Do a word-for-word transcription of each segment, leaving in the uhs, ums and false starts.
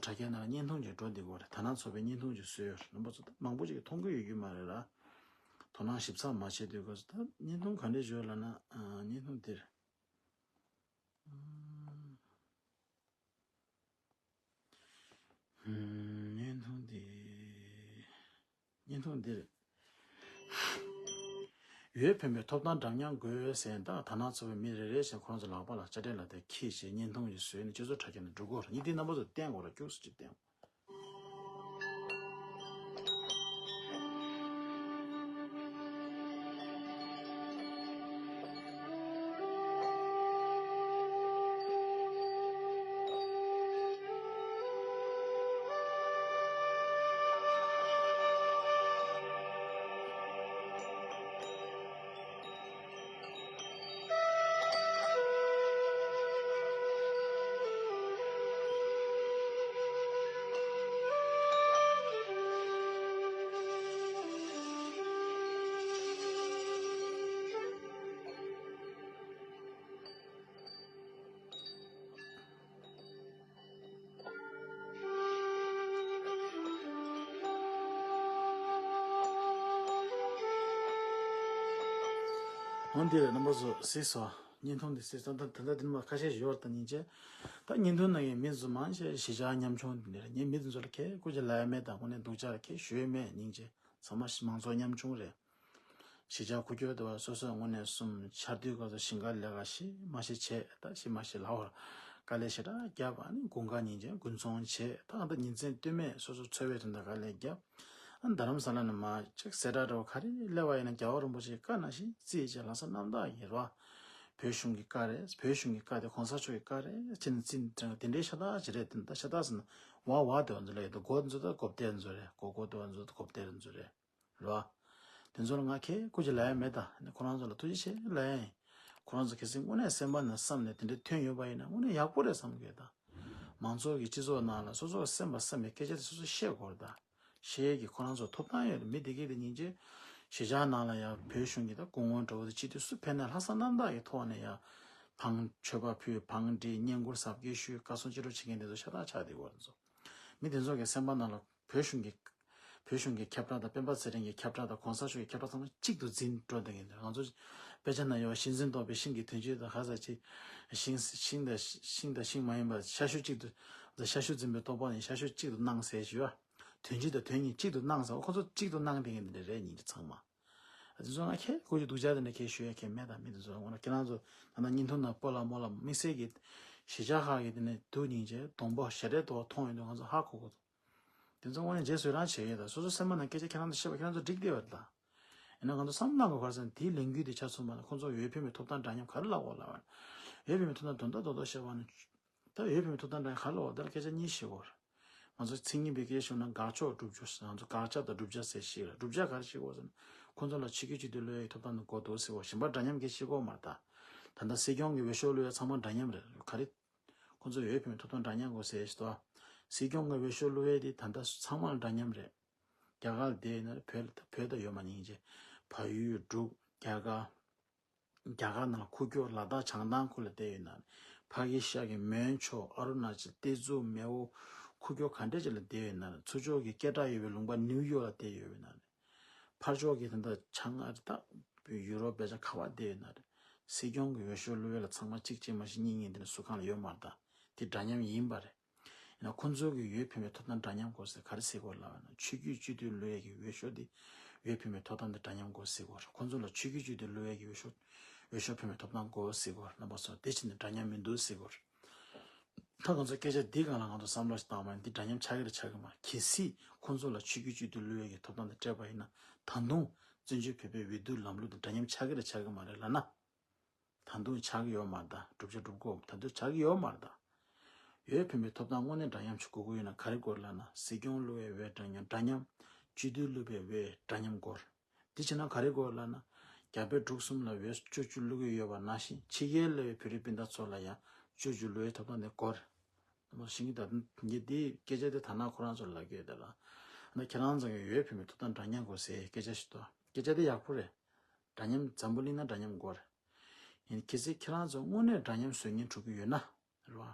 དྲ་རྒྱ་ནང་ལ་བརྙན་ཐུང་ཅིག་འགྲོ་བསྡད་ཀྱི་ཡོད་རེད། དར་ནག་ཚོགས་པའི་བརྙན་ཐུང་ཅིག་བཟོས་ཡོད་རེད། རྣམ་པ་ཚོ་ད་མང་པོ་ཅིག་གིས་མཐོང་གི་ཡོད་རྒྱུ་མ་རེད་ལ། དོ་སྣང་ཞིབ་ཚགས་མ་བྱས་དུས་སྐབས་སུ་ད་བརྙན་ཐུང་ག་འདྲས་བཟོས་ལབ་ན། ཨ། བརྙན་ཐུང་འདིར། ཨམ། ཨམ། བརྙན་ཐུང་འདི། བརྙན་ཐུང་འདིར། འོས་འཕེན་པའི་ཐོབ་ཐང་འདྲ་མཉམ་དགོས་ཟེར་ད་དར་ནག་ཚོགས་པའི་མི་རེ་རེ་བཞིན་ཁོ་རང་ཚོ་ལག་པ་ལ་དཔྱ་ཁྲལ་ལག་དེབ་འཁྱེར་བྱས་བརྙན་ཐུང་ཞིག་བཟོས་ནས་སྤྱི་ཚོགས་དྲ་རྒྱ་ནས་འགྲོ་དགོས་རེད། ཉིན་དེའི་རྣམ་པ་ཚོ་བསྟན་དགོས་རེད། སྐྱུགས་སུ་ཅིག་བསྟན། འོན་ཏེ་རྣམ་པ་ཚོ་གཟིགས་སོ། བརྙན་ཐུང་འདི་གཟིགས་སོ། ད་ད་ལྟ་འདི་ནས་མར་ཁ་ཤས་ཤིག་ཡོད་རེད། ད་སྙིང་རྗེ། ད་བརྙན་ཐུང་ནང་གི་མི་ཚོ་མང་ཆེ་གཞིས་ཆགས་ཉམ་ཆུང་འདི་འདྲ་རེད། ངས་མི་དེ་ཚོ་ལ་ཁྱད་སྐུ་ཅི་ལབ་ཡ་མེད། ད་དངོས་གནས་སྡུག་ཅག་ལ་ཁྱད་ཞུ་ཡ་མེད། སྙིང་རྗེ། ཚང་མ་མང་ཚོགས་ཉམ་ཆུང་རེད། གཞིས་ཆགས་ཁུག་ཀྱོག་དེ་བ་སོ་སོའི་དངོས་གནས་གསུམ་ཆར་དུས་སྐབས་སུ་ཞིང་ཁ་ལས་ཀ་ཤི་མ་ཤི་བྱས། ད་ཤི་མ་ཤི་ལབ་པར་དཀའ་ལས་ཞེ་དྲག་བརྒྱབ། ཨ་ནི་དགུན་ཁ་ཉིན་བྱས་དགུན་ཚོང་བྱས། ད་ཨ་ད་ཉིན་མཚན་ལྟོས་མེད་སོ་སོ་འཚོ་བའི་དོན་དུ་དཀའ་ལས་བརྒྱབ། ཨ་རྡ་རམ་ས་ལ་ནས་མར་ཅིག་གསལ་བསྒྲགས་འདྲ་བོ་ག་རེ་སླེབས་པ་ཡིན་ན་རྒྱལ་བ་རིན་པོ་ཆེའི་བཀའ་ནང་བཞིན་རྩིས་བྱས་ལྷག་བསམ་རྣམ་དག་གིས་རེད་བ། བོད་གཞུང་གི་བཀའ་རེད། བོད་གཞུང་གི་བཀའ་དེ་གོང་ས་མཆོག་གི་བཀའ་རེད་ཅེས་ནས་རྩིས་དེ་འདྲའི་ཤ་སྟག་ཅིག་རེད། དེ་ད་ཤ་སྟག་ཟེར་ན་བ་བ་དེ་བ་ཚོ་ལ་ཡོད་དོ། གོ་ཚོ་ད་གོ་བདེ་ཚོ་རེད། གོ་གོ་དེ་བ་ཚོ་ད་གོ་བདེ་ཚོ་རེད། རེད་བ། དེ་ཚོ་ལ་ང་ཁྱད་སྐུ་ཅི་ལབ་ཡ་མེད། ད་ནི་ཁོ་རང་ཚོ་ལ་ཐུགས་རྗེ་ཆེ་ལབ་ཡ་ཡིན། ཁོ་རང་ཚོ་གལ་སྲིད་དངོས་གནས་སེམས་པ་ནས་བསམ་ནས་དེ་འདྲའི་ཐོན་ཡོད་པ་ཡིན་ན་དངོས་གནས་ཡག་པོ་རེད་བསམ་གི། ད་མང་ཚོགས་ཀྱི་སྤྱི་ཚོགས་ནང་ལ་སོ་སོ་གི་སེམས་པ་བསམ་པའི་སྐད་ཆ་དེ་སོ་སོ་བཤད་དགོས་རེད། ད་བཤད་ཡས་ཀྱི་ཁོ་རང་ཚོ་ཐོབ་ཐང་ཡོད་རེད། མི་དེ་གས་དེ་སྙིང་རྗེ། གཞིས་ཆགས་ནང་ལ་ཡང་བོད་གཞུང་གི་ད་སྐུ་ངོ་འདྲ་བོ་དེ་སྤྱི་འཐུས་སུ་ཕེབས་ནས་ལྷག་བསམ་རྣམ་དག་གི་ཐོག་ནས་ཡང་བང་མཆོད་པ་ཕུལ། བང་བསྒྲིགས། བསྙེན་བཀུར་གཟབ་རྒྱས་ཞུས། བཀའ་གསུང་ཅི་འདྲ་བྱེད་མཁན་དེ་ཚོ་ཤ་སྟག་ཆགས་བསྡད་ཡོད་རེད། ཚོ་མི་དེ་ཚོ་གི་སེམས་པ་ནང་ལ་བོད་གཞུང་གི་བོད་གཞུང་གི་ཁྱབ་བསྒྲགས་དང་སྤེན་པ་ཚེ་རིང་གི་ཁྱབ་བསྒྲགས་དང་གོང་ས་མཆོག་གི་ཁྱབ་བསྒྲགས་ཚང་མ་གཅིག་ཏུ་འཛིན་འགྲོ་བསྡད་མཁན་དེ། ང་ཚོ་དཔེ་ཆ་ནང་ཡོད་པ་ཤིང་འཛིན་རྟོག་པའི་ཤིང་གི་དོན་སྤྱི་དང་ཧ་ཟ་ཅིག་ཤིང་ཤིང་དང་ཤིང་དང་ཤིང་མ་ཡིན་པ་ཤ་ཤུ་གཅིག་ཏུ། ཤ་ཤུ་འཛིན་པའི་རྟོག་པ་ནི་ཤ་ཤུ་གཅིག་ཏུ་སྣང་ཟེར་ཞུ་བ། དོན་སྤྱི་དང་དོན་གཉིས་གཅིག་ཏུ་སྣང་ཟེར་བ། ཁོ་ཚོ་གཅིག་ཏུ་སྣང་བསྡད་མཁན་དེ་འདྲ་རེད། སྙིང་རྗེ་ཚང་མ། དེ་ཚོ་ང་ཁྱེད་སྐུ་མཁྱེན་སྡུག་ཅག་དེ་འདྲ་ཁྱེད་ཞུ་ཡ་ཁྱེད་མེད། ད་མི་དེ་ཚོ་ངོ་ན་ཁྱེད་རང་ཚོ་ད་ལྟ་བརྙན་ཐུང་ནང་སྤོ་ལགས་རྨོ་ལགས་དམིགས་བསལ་གྱི་གཞིས་ཆགས་ཁག་གི་དེ་ནས་སྡུག་སྙིང་རྗེ་སྡུག་པོ་ཞེ་དྲག་འདུག་བ། མཐོང་ཡོང་དུས་ང་ཚོ་ཧ་གོ་གི་འདུག་དེ་ཚོ་དངོས་གནས་རྗེས་སུ་ཡི་རང་བྱེད་ཡས་དང་སོ་སོ་སེམས་པ་ནང་སྐད་ཆ་ཁྱེད་རང་ཚོ་བཤད་པ་ཁྱེད་རང་ཚོ་འགྲིག་བསྡད་པ་རེད་ད། ཡིན་ན་ང་ཚོ་བསམ་བློ་གི་གར་སོང་དེའི་ལས་འགུལ་དེ་ཆ་མཚོན་པ་ན་ཁོང་ཚོ་འོས་འཕེན་པའི་ཐོབ་ཐང་འདྲ་མཉམ་ག་རེ་ལབ་དགོས་ལབ་པ་ན། འོས་འཕེན་པའི་ཐོབ་ཐང་དོན་དག་རྡོག་རྡོག་བཤད་པ་ན། ད་འོས་འཕེན་པའི་ཐོབ་ཐང་འདྲ་མཉམ་ག་རེ་ལབ་དགོས། ད་ལ་སྐད་ཆ་གཉིས་བཤད་དགོས་རེད། ང་ཚོ་མཚན་ཉིད་པའི་སྐད་ཆ་ཤོད་ན་དགག་ཕྱོགས་བསྒྲུབ་རྒྱུ། ང་ཚོ་དགག་བྱ་དང་བསྒྲུབ་བྱ་ཟེར་ཤེས་རེད། བསྒྲུབ་བྱ་ག་རེ་བྱེད་དགོས་ཟེར་ན། ཁོང་ཚོ་ལ་ཆོས་བརྒྱུད་གཅིག་སྡུད་སློབ་ཡས་ཐོབ་ཐང་དང་དགོས་འདུག་ཟེར་བ། གཞན་པ་འདྲ་མཉམ་གྱི་བཤད་དགོས་མ་རེད་ད། ད་ལྟ་སྲིད་སྐྱོང་གི་འོས་ཤོག་བླུག་ཡ་ཚང་མ་འདྲ་མཉམ་རེད། ག་རེ། ཁོང་ཚོ་འོས་འཕེན་པའི་ཐོབ་ཐང་འདྲ་མཉམ་དགོས་ཟེར་ཞིག་ཏོ། སྲིད་སྐྱོང་གི་འོས་ཤོག་བླུག་ཡས་དེ་ད་ལྟ་ཚང་མ་འདྲ་མཉམ་རེད། རྒྱ་གར་ལ་བསྡད་ཡོད་ན་རེད། བོད་ལ་བོད་ད་ཡོད་མ་ཉིན་རྗེས་བལ་ཡུལ་འབྲུག་རྒྱ་གར། རྒྱ་གར་ནང་ལ་ཁུག་ཀྱོག་ལ་དྭགས་བྱང་ཐང་ཁུལ་ལ་བསྡད་ཡོད་ན་རེད། ཕ་གི་ཤ་གི་མོན་ཕྱོགས་ཨ་རུ་ན་ཅལ་ཏེ་ཛུ་མེ་འོ་ཁུག་ཀྱོག་ག་འདྲས་ཅིག་ལ་བསྡད་ཡོད་ན་རེད། ཚུར་ཕྱོགས་ཀྱི་སྐད་གྲགས་ཡོད་པའི་ལུང་པ་ནིའུ་ཡོག་ལ་བསྡད་ཡོད་པ་ན་རེད། ཕར་ཕྱོགས་ཀྱི་དེ་འདྲ་བྱང་ཨ་རི་དྭགས་ཡུ་རོབ་བེ་ཆ་ག་པར་བསྡད་ཡོད་ན་རེད། སྲིད་སྐྱོང་གི་འོས་ཤོག་བླུག་ཡས་ལ་ཚང་མ་གཅིག་གཅིག་མ་གཞི་གཉིས་གཉིས་དེ་འདྲ་སུ་གང་ལ་ཡོད་མ་རེད་ད། དེ་འདྲ་མཉམ་ཡིན་པ་རེད། ཡིན་ན་ཁོང་ཚོ་གི་འོས་འཕེན་པའི་ཐོབ་ཐང་འདྲ་མཉམ་དགོས་ཟེར་ག་རེ་ཟེར་དགོས་ལབ་ན། ཆོས་བརྒྱུད་གཅིག་སྡུད་སློབ་ཡས་ཀྱི་འོས་ཤོག་འདི་འོས་འཕེན་པའི་ཐོབ་ཐང་འདི་འདྲ་མཉམ་དགོས་ཟེར་དགོས། ཁོང་ཚོ་ལ་ཆོས་བརྒྱུད་གཅིག་སྡུད་སློབ་ཡས་ཀྱི་འོས་ཤོག་འོས་ཤོག་འཕེན་པའི་ཐོབ་ཐང་དགོས་ཟེར་དགོས། རྣམ་པ་ཚོ་དེ་ཕྱིན་ནས་འདྲ་མཉམ་མི་འདུག་ཟེར་དགོས། ད་ང་ཚོ་སྐད་ཆ་འདི་སྒང་ལ་ང་ཚོ་བསམ་བློ་ཞིག་བཏང་བ་ཡིན་འདི་འདྲ་མཉམ་ཆགས་ཀྱི་རེད་ཆགས་ཀྱི་མ་རེད། གལ་སྲིད་ཁོང་ཚོ་ལ་ཆོས་བརྒྱུད་གཅིག་སྡུད་སློབ་ཡས་ཀྱི་ཐོབ་ཐང་འདི་སྤྲད་པ་ཡིན་ན་ད་དུང་བཙན་བྱོལ་བོད་པའི་འོས་བསྡུ་ལམ་ལུགས་འདི་འདྲ་མཉམ་ཆགས་ཀྱི་རེད་ཆགས་ཀྱི་མ་རེད་ལབ་ན། ད་དུང་ཆགས་ཀྱི་ཡོད་མ་རེད་ད། བསྒྲུབ་བྱ་སྒྲུབ་དགོས་ད་དུང་ཆགས་ཀྱི་ཡོད་མ་རེད་ད། འོས་འཕེན་པའི་ཐོབ་ཐང་དངོས་གནས་འདྲ་མཉམ་ཞིག་དགོས་ཀྱི་ཡོད་ན་ག་རེ་དགོས་ལབ་ན། སྲིད་སྐྱོང་བླུག་པའི་འོས་འདྲ་མཉམ་འདྲ་མཉམ། སྤྱི་འཐུས་བླུག་པའི་འོས་འདྲ་མཉམ་དགོས། འདི་བྱས་ན་ག་རེ་དགོས་ལབ་ན། རྒྱ་བལ་འབྲུག་གསུམ་ལ་འོས་བཅུ་བཅུ་བླུག་གི་ཡོད་པ་ནང་བཞིན་ཕྱི་རྒྱལ་ལ་ཡོད་བོད་རིགས་སྤུན་ཟླ་ཚོ་ལ་ཡང་བཅུ་བཅུ་བླུག་པའི་ཐོབ་ཐང་དེ་དགོས། ནམ་ཞིག་ད་ངས་འདི་སྐད་ཆ་དེ་ཐ་ན་ཁོ་རང་ཚོ་ལ་ལབ་ཀྱི་ཡོད་དེ་ལ། ཨ་ནི་ཁྱེད་རང་ཚོ་གི་འོས་འཕེན་པའི་ཐོབ་ཐང་འདྲ་མཉམ་དགོས་ཟེར་སྐད་ཆ་ཞིག་འདུག་སྐད་ཆ་དེ་ཡག་པོ་རེད། འདྲ་མཉམ་འཛམ་བུ་གླིང་ན་འདྲ་མཉམ་དགོས་རེད། ཡིན་གལ་སྲིད་ཁྱེད་རང་ཚོ་དངོས་གནས་འདྲ་མཉམ་བཟོ་སྙིང་བྲོ་གི་ཡོད་ན། རེད་བ།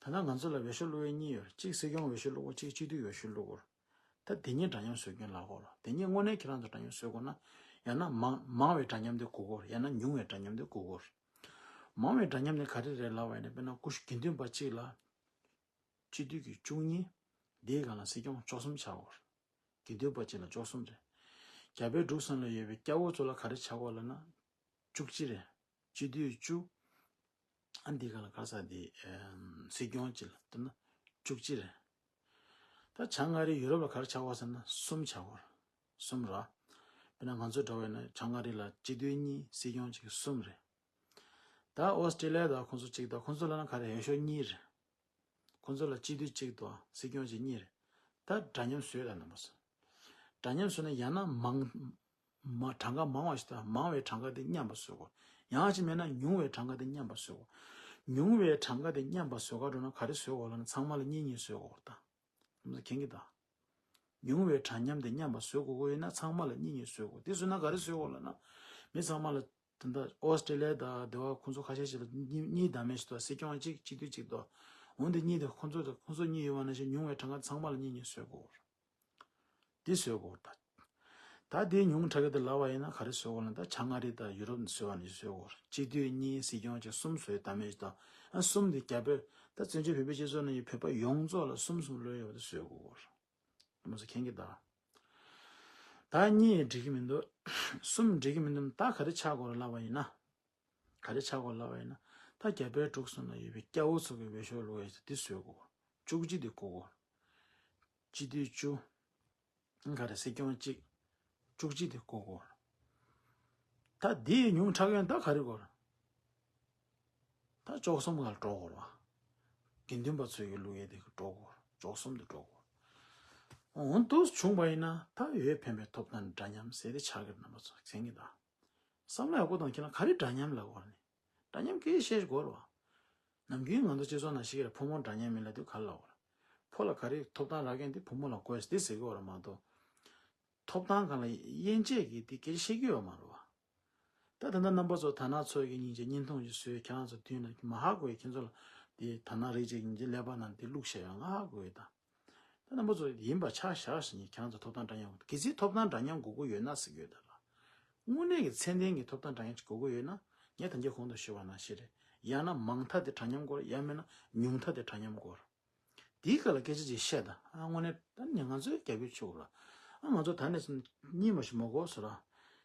ད་ལྟ་ང་ཚོ་ལ་འོས་ཤོག་བླུག་ཡས་གཉིས་ཡོད་རེད། གཅིག་སྲིད་སྐྱོང་འོས་ཤོག་བླུག་དགོས། གཅིག་སྤྱི་འཐུས་འོས་ཤོག་བླུག་དགོས་རེད། ད་དེ་གཉིས་འདྲ་མཉམ་བཟོ་མཁན་ལ་གོ་ར། དེ་གཉིས་དངོས་གནས་ཁྱེད་རང་ཚོ་འདྲ་མཉམ་བཟོ་དགོས་ན། ཡང་ན་མང་མང་བའི་འདྲ་མཉམ་དེ་དགོས་གོ་ར། ཡང་ན་ཉུང་བའི་འདྲ་མཉམ་དེ་དགོས་གོ་ར། མང་བའི་འདྲ་མཉམ་དེ་ག་རེ་རེད་ལབ་པ་ཡིན་ན། དཔེར་ན་སྐུ་ཞབས་དགེ་འདུན་པ་གཅིག་ལ་སྤྱི་འཐུས་ཀྱི་བཅུ་གཉིས། དེའི་སྒང་ལ་སྲིད་སྐྱོང་བཅུ་གསུམ་ཆགས་གོ་ར། དགེ་འདུན་པ་གཅིག་ལ་བཅུ་གསུམ་རེད། རྒྱ་བལ་འབྲུག་གསུམ་ལ་ཡོད་པའི་སྐྱ་བོ་ཚོ་ལ་ག་རེ་ཆགས་གོ་ལབ་ན། བཅུ་གཅིག་རེད། སྤྱི་འཐུས་བཅུ། ཨ་འདི་ག་ལ་ག་ས་དེ་སྲིད་སྐྱོང་གཅིག་ལ་དེ་ན་བཅུ་གཅིག་རེད། ད་བྱང་ཨ་རི་ཡུ་རོབ་ལ་ག་རེ་ཆགས་པ་ཟེར་ན་གསུམ་ཆགས་པ་རེད། གསུམ་ར། དཔེར་ན་ང་ཚོ་འདྲ་བས་ན་བྱང་ཨ་རི་ལ་སྤྱི་འཐུས་གཉིས་སྲིད་སྐྱོང་གཅིག་གསུམ་རེད། ད་ཨོ་སི་ཀྲི་ལི་ཡ་དང་ཁོང་ཚོ་གཅིག་དང་ཁོང་ཚོ་ལ་ན་ག་རེ་འོས་ཤོག་གཉིས་རེད། ཁོང་ཚོ་ལ་སྤྱི་འཐུས་གཅིག་དང་སྲིད་སྐྱོང་གཅིག་གཉིས་རེད། ད་འདྲ་མཉམ་བཟོས་ད་རྣམ་པ་ཚོ། འདྲ་མཉམ་བཟོས་ན་ཡང་ན་མང་མ་གྲངས་ཀ་མང་བ་ཞིག་དང་མང་བའི་གྲངས་ཀ་དེ་མཉམ་པ་བཟོ་དགོས། ཡང་ཅིག་མེད་ན་ཉུང་བའི་གྲངས་ཀ་དེ་མཉམ་པ་བཟོ་དགོས། ཉུང་བའི་གྲངས་ཀ་དེ་མཉམ་པ་བཟོ་ག་འགྲོ་ན་ག་རེ་བཟོ་དགོས་ལབ་ན་ཚང་མ་ལ་གཉིས་གཉིས་བཟོ་དགོས་ད། རྣམ་པ་ཚོ་མཁྱེན་གྱི་ད། ཉུང་བའི་འདྲ་མཉམ་དེ་མཉམ་པ་བཟོ་དགོས་ཀྱི་ཡོད་ན་ཚང་མ་ལ་གཉིས་གཉིས་བཟོ་དགོས། དེ་བཟོས་ན་ག་རེ་བཟོ་དགོས་ལབ་ན། མི་ཚང་མ་ལ་ད་ལྟ་ཨོ་སི་ཀྲི་ལི་ཡ་དང་སྡེ་བ་ཁོང་ཚོ་ཁ་ཤས་ཤིག་ལ་གཉིས་གཉིས་བདམས་མེད་ཞིག་འདུག་སྲིད་སྐྱོང་གཅིག་སྤྱི་འཐུས་གཅིག་འདུག་འོན་ཏེ་གཉིས་དེ་ཁོང་ཚོ་དང་ཁོང་ཚོ་གཉིས་ཡོད་པ་ནང་བཞིན་ཉུང་བའི་གྲངས་ཀ་ཚང་མ་ལ་གཉིས་གཉིས་བཟོ་དགོས། འདི་བཟོ་དགོས་ད། ད་དེའི་ཉུང་དྲགས་དེ་ལབ་པ་ཡིན་ན་ག་རེ་བཟོ་དགོས་ལབ་ན། ད་བྱང་ཨ་རི་དང་ཡུ་རོབ་ནས་བཟོས་པ་ནས་བཟོ་དགོས། སྤྱི་འཐུས་གཉིས་སྲིད་སྐྱོང་གཅིག་གསུམ་བཟོས་བདམས་མེད་ཞིག་འདུག་ཨ་གསུམ་དེ་རྒྱ་བོད་ད་བཙན་བྱོལ་བོད་པའི་སྤྱི་ཚོགས་ནང་གི་བོད་པ་ཡོངས་རྫོགས་ལ་གསུམ་གསུམ་ལོས་ཡོད་པ་དེ་བཟོ་དགོས། མ་ཚོ་མཁྱེན་གྱི་གདའ། ད་གཉིས་འགྲིག་གི་མི་འདུག་གསུམ་འགྲིག་གི་མི་འདུག་ད་ག་རེ་ཆགས་དགོས་རེད་ལབ་པ་ཡིན་ན། ག་རེ་ཆགས་དགོས་ལབ་པ་ཡིན་ན། ད་རྒྱ་བལ་འབྲུག་གསུམ་ལ་ཡོད་པའི་སྐྱ་བོ་ཚོ་གི་འོས་ཤོག་བླུག་ཡས་འདི་བཟོ་དགོས། བཅུ་གཅིག་འདི་དགོས་གོ། སྤྱི་འཐུས་བཅུ། ག་རེ་སྲིད་སྐྱོང་གཅིག་བཅུ་གཅིག་འདི་དགོས་གོ། ད་འདི་ཉུང་དྲགས་ཡོད་ན་ད་ག་རེ་དགོས་རེད། ད་བཅུ་གསུམ་སྒང་ལ་འགྲོ་དགོས་རེད་བ། དགེ་འདུན་པ་ཚོས་ཀྱི་བླུག་ཡས་དེ་གི་འགྲོ་དགོས། བཅུ་གསུམ་དུ་འགྲོ་དགོས། འོ་འདུག་བྱུང་བ་ཡིན་ན་ད་འོས་འཕེན་པའི་ཐོབ་ཐང་འདྲ་མཉམ་ཟེར་དེ་ཆགས་ཀྱི་རེད། རྣམ་པ་ཚོ་མཁྱེན་གྱི་གདའ། བསམ་བློ་ཡག་པོ་གཏོང་། ཁྱེད་རང་ག་རེ་འདྲ་མཉམ་ལབ་དགོས་རེད་ནི། འདྲ་མཉམ་སྐད་ཆ་བཤད་དགོས་རེད་བ། ནམ་རྒྱུན་ང་ཚོ་སྤྱི་ཚོགས་ནང་བཤད་ཀྱི་རེད། ཕོ་མོ་འདྲ་མཉམ་མིན་ལབ་དུས་ག་རེ་ལབ་དགོས་རེད། ཕོ་ལ་ག་རེ་ཐོབ་ཐང་རག་གི་ཡིན་དེ་ཕོ་མོ་ལ་དགོས་ཟེར་དེ་ཟེར་གྱི་ཡོད་རེད་མ་གཏོགས། ཐོབ་ཐང་སྒང་ལ་དབྱེ་འབྱེད་ཀྱི་དེ་སྐད་ཆ་བཤད་ཀྱི་ཡོད་མ་རེད་བ། ད་ད་ལྟ་རྣམ་པ་ཚོ་དར་ནག་ཚོ་གི་སྙིང་རྗེ་བརྙན་ཐུང་ཞིག་བཟོས། ཁྱེད་རང་ཚོ་མདུན་ལ་མ་ཧ་གོ་ཡི། ཁྱེད་ཚོ་ལ་དེ་དར་ནག་རིགས་གཅིག་སྙིང་རྗེ་ཀླད་པ་ནང་དེ་བླུགས་བཞག་ཡོད། ང་ཧ་གོ་ཡི་ད། ད་རྣམ་པ་ཚོ་ཡིན་པ་ཆ་བཞག་ཟེར་ནས་ཁྱེད་རང་ཚོ་ཐོབ་ཐང་འདྲ་མཉམ་དགོས། གལ་སྲིད་ཐོབ་ཐང་འདྲ་མཉམ་དགོས་ཀྱི་ཡོད་ན་ཟེར་གྱི་ཡོད་ད་ལ། དངོས་གནས་ཀྱི་ཚད་ལྡན་གྱི་ཐོབ་ཐང་འདྲ་མཉམ་ཅིག་དགོས་ཀྱི་ཡོད་ན། ངས་ད་གིན་གོང་དུ་ཞུས་པ་ནང་བཞིན་རེད། ཡང་ན་མང་མཐའ་དེ་འདྲ་མཉམ་དགོས་རེད། ཡང་མིན་ན་ཉུང་མཐའ་དེ་འདྲ་མཉམ་དགོས་རེད། དེའི་སྐོར་ལ་སྐད་ཆ་ཅིག་བཤད་དང་། ཨ་དངོས་གནས་ད་ནི་ང་ཚོའི་རྒྱ་བོད་ཆོས་ལ། ཨ་ང་ཚོ་ད་ནས་གཉིས་མ་གཏོགས་མི་དགོས་ཟེར་ར།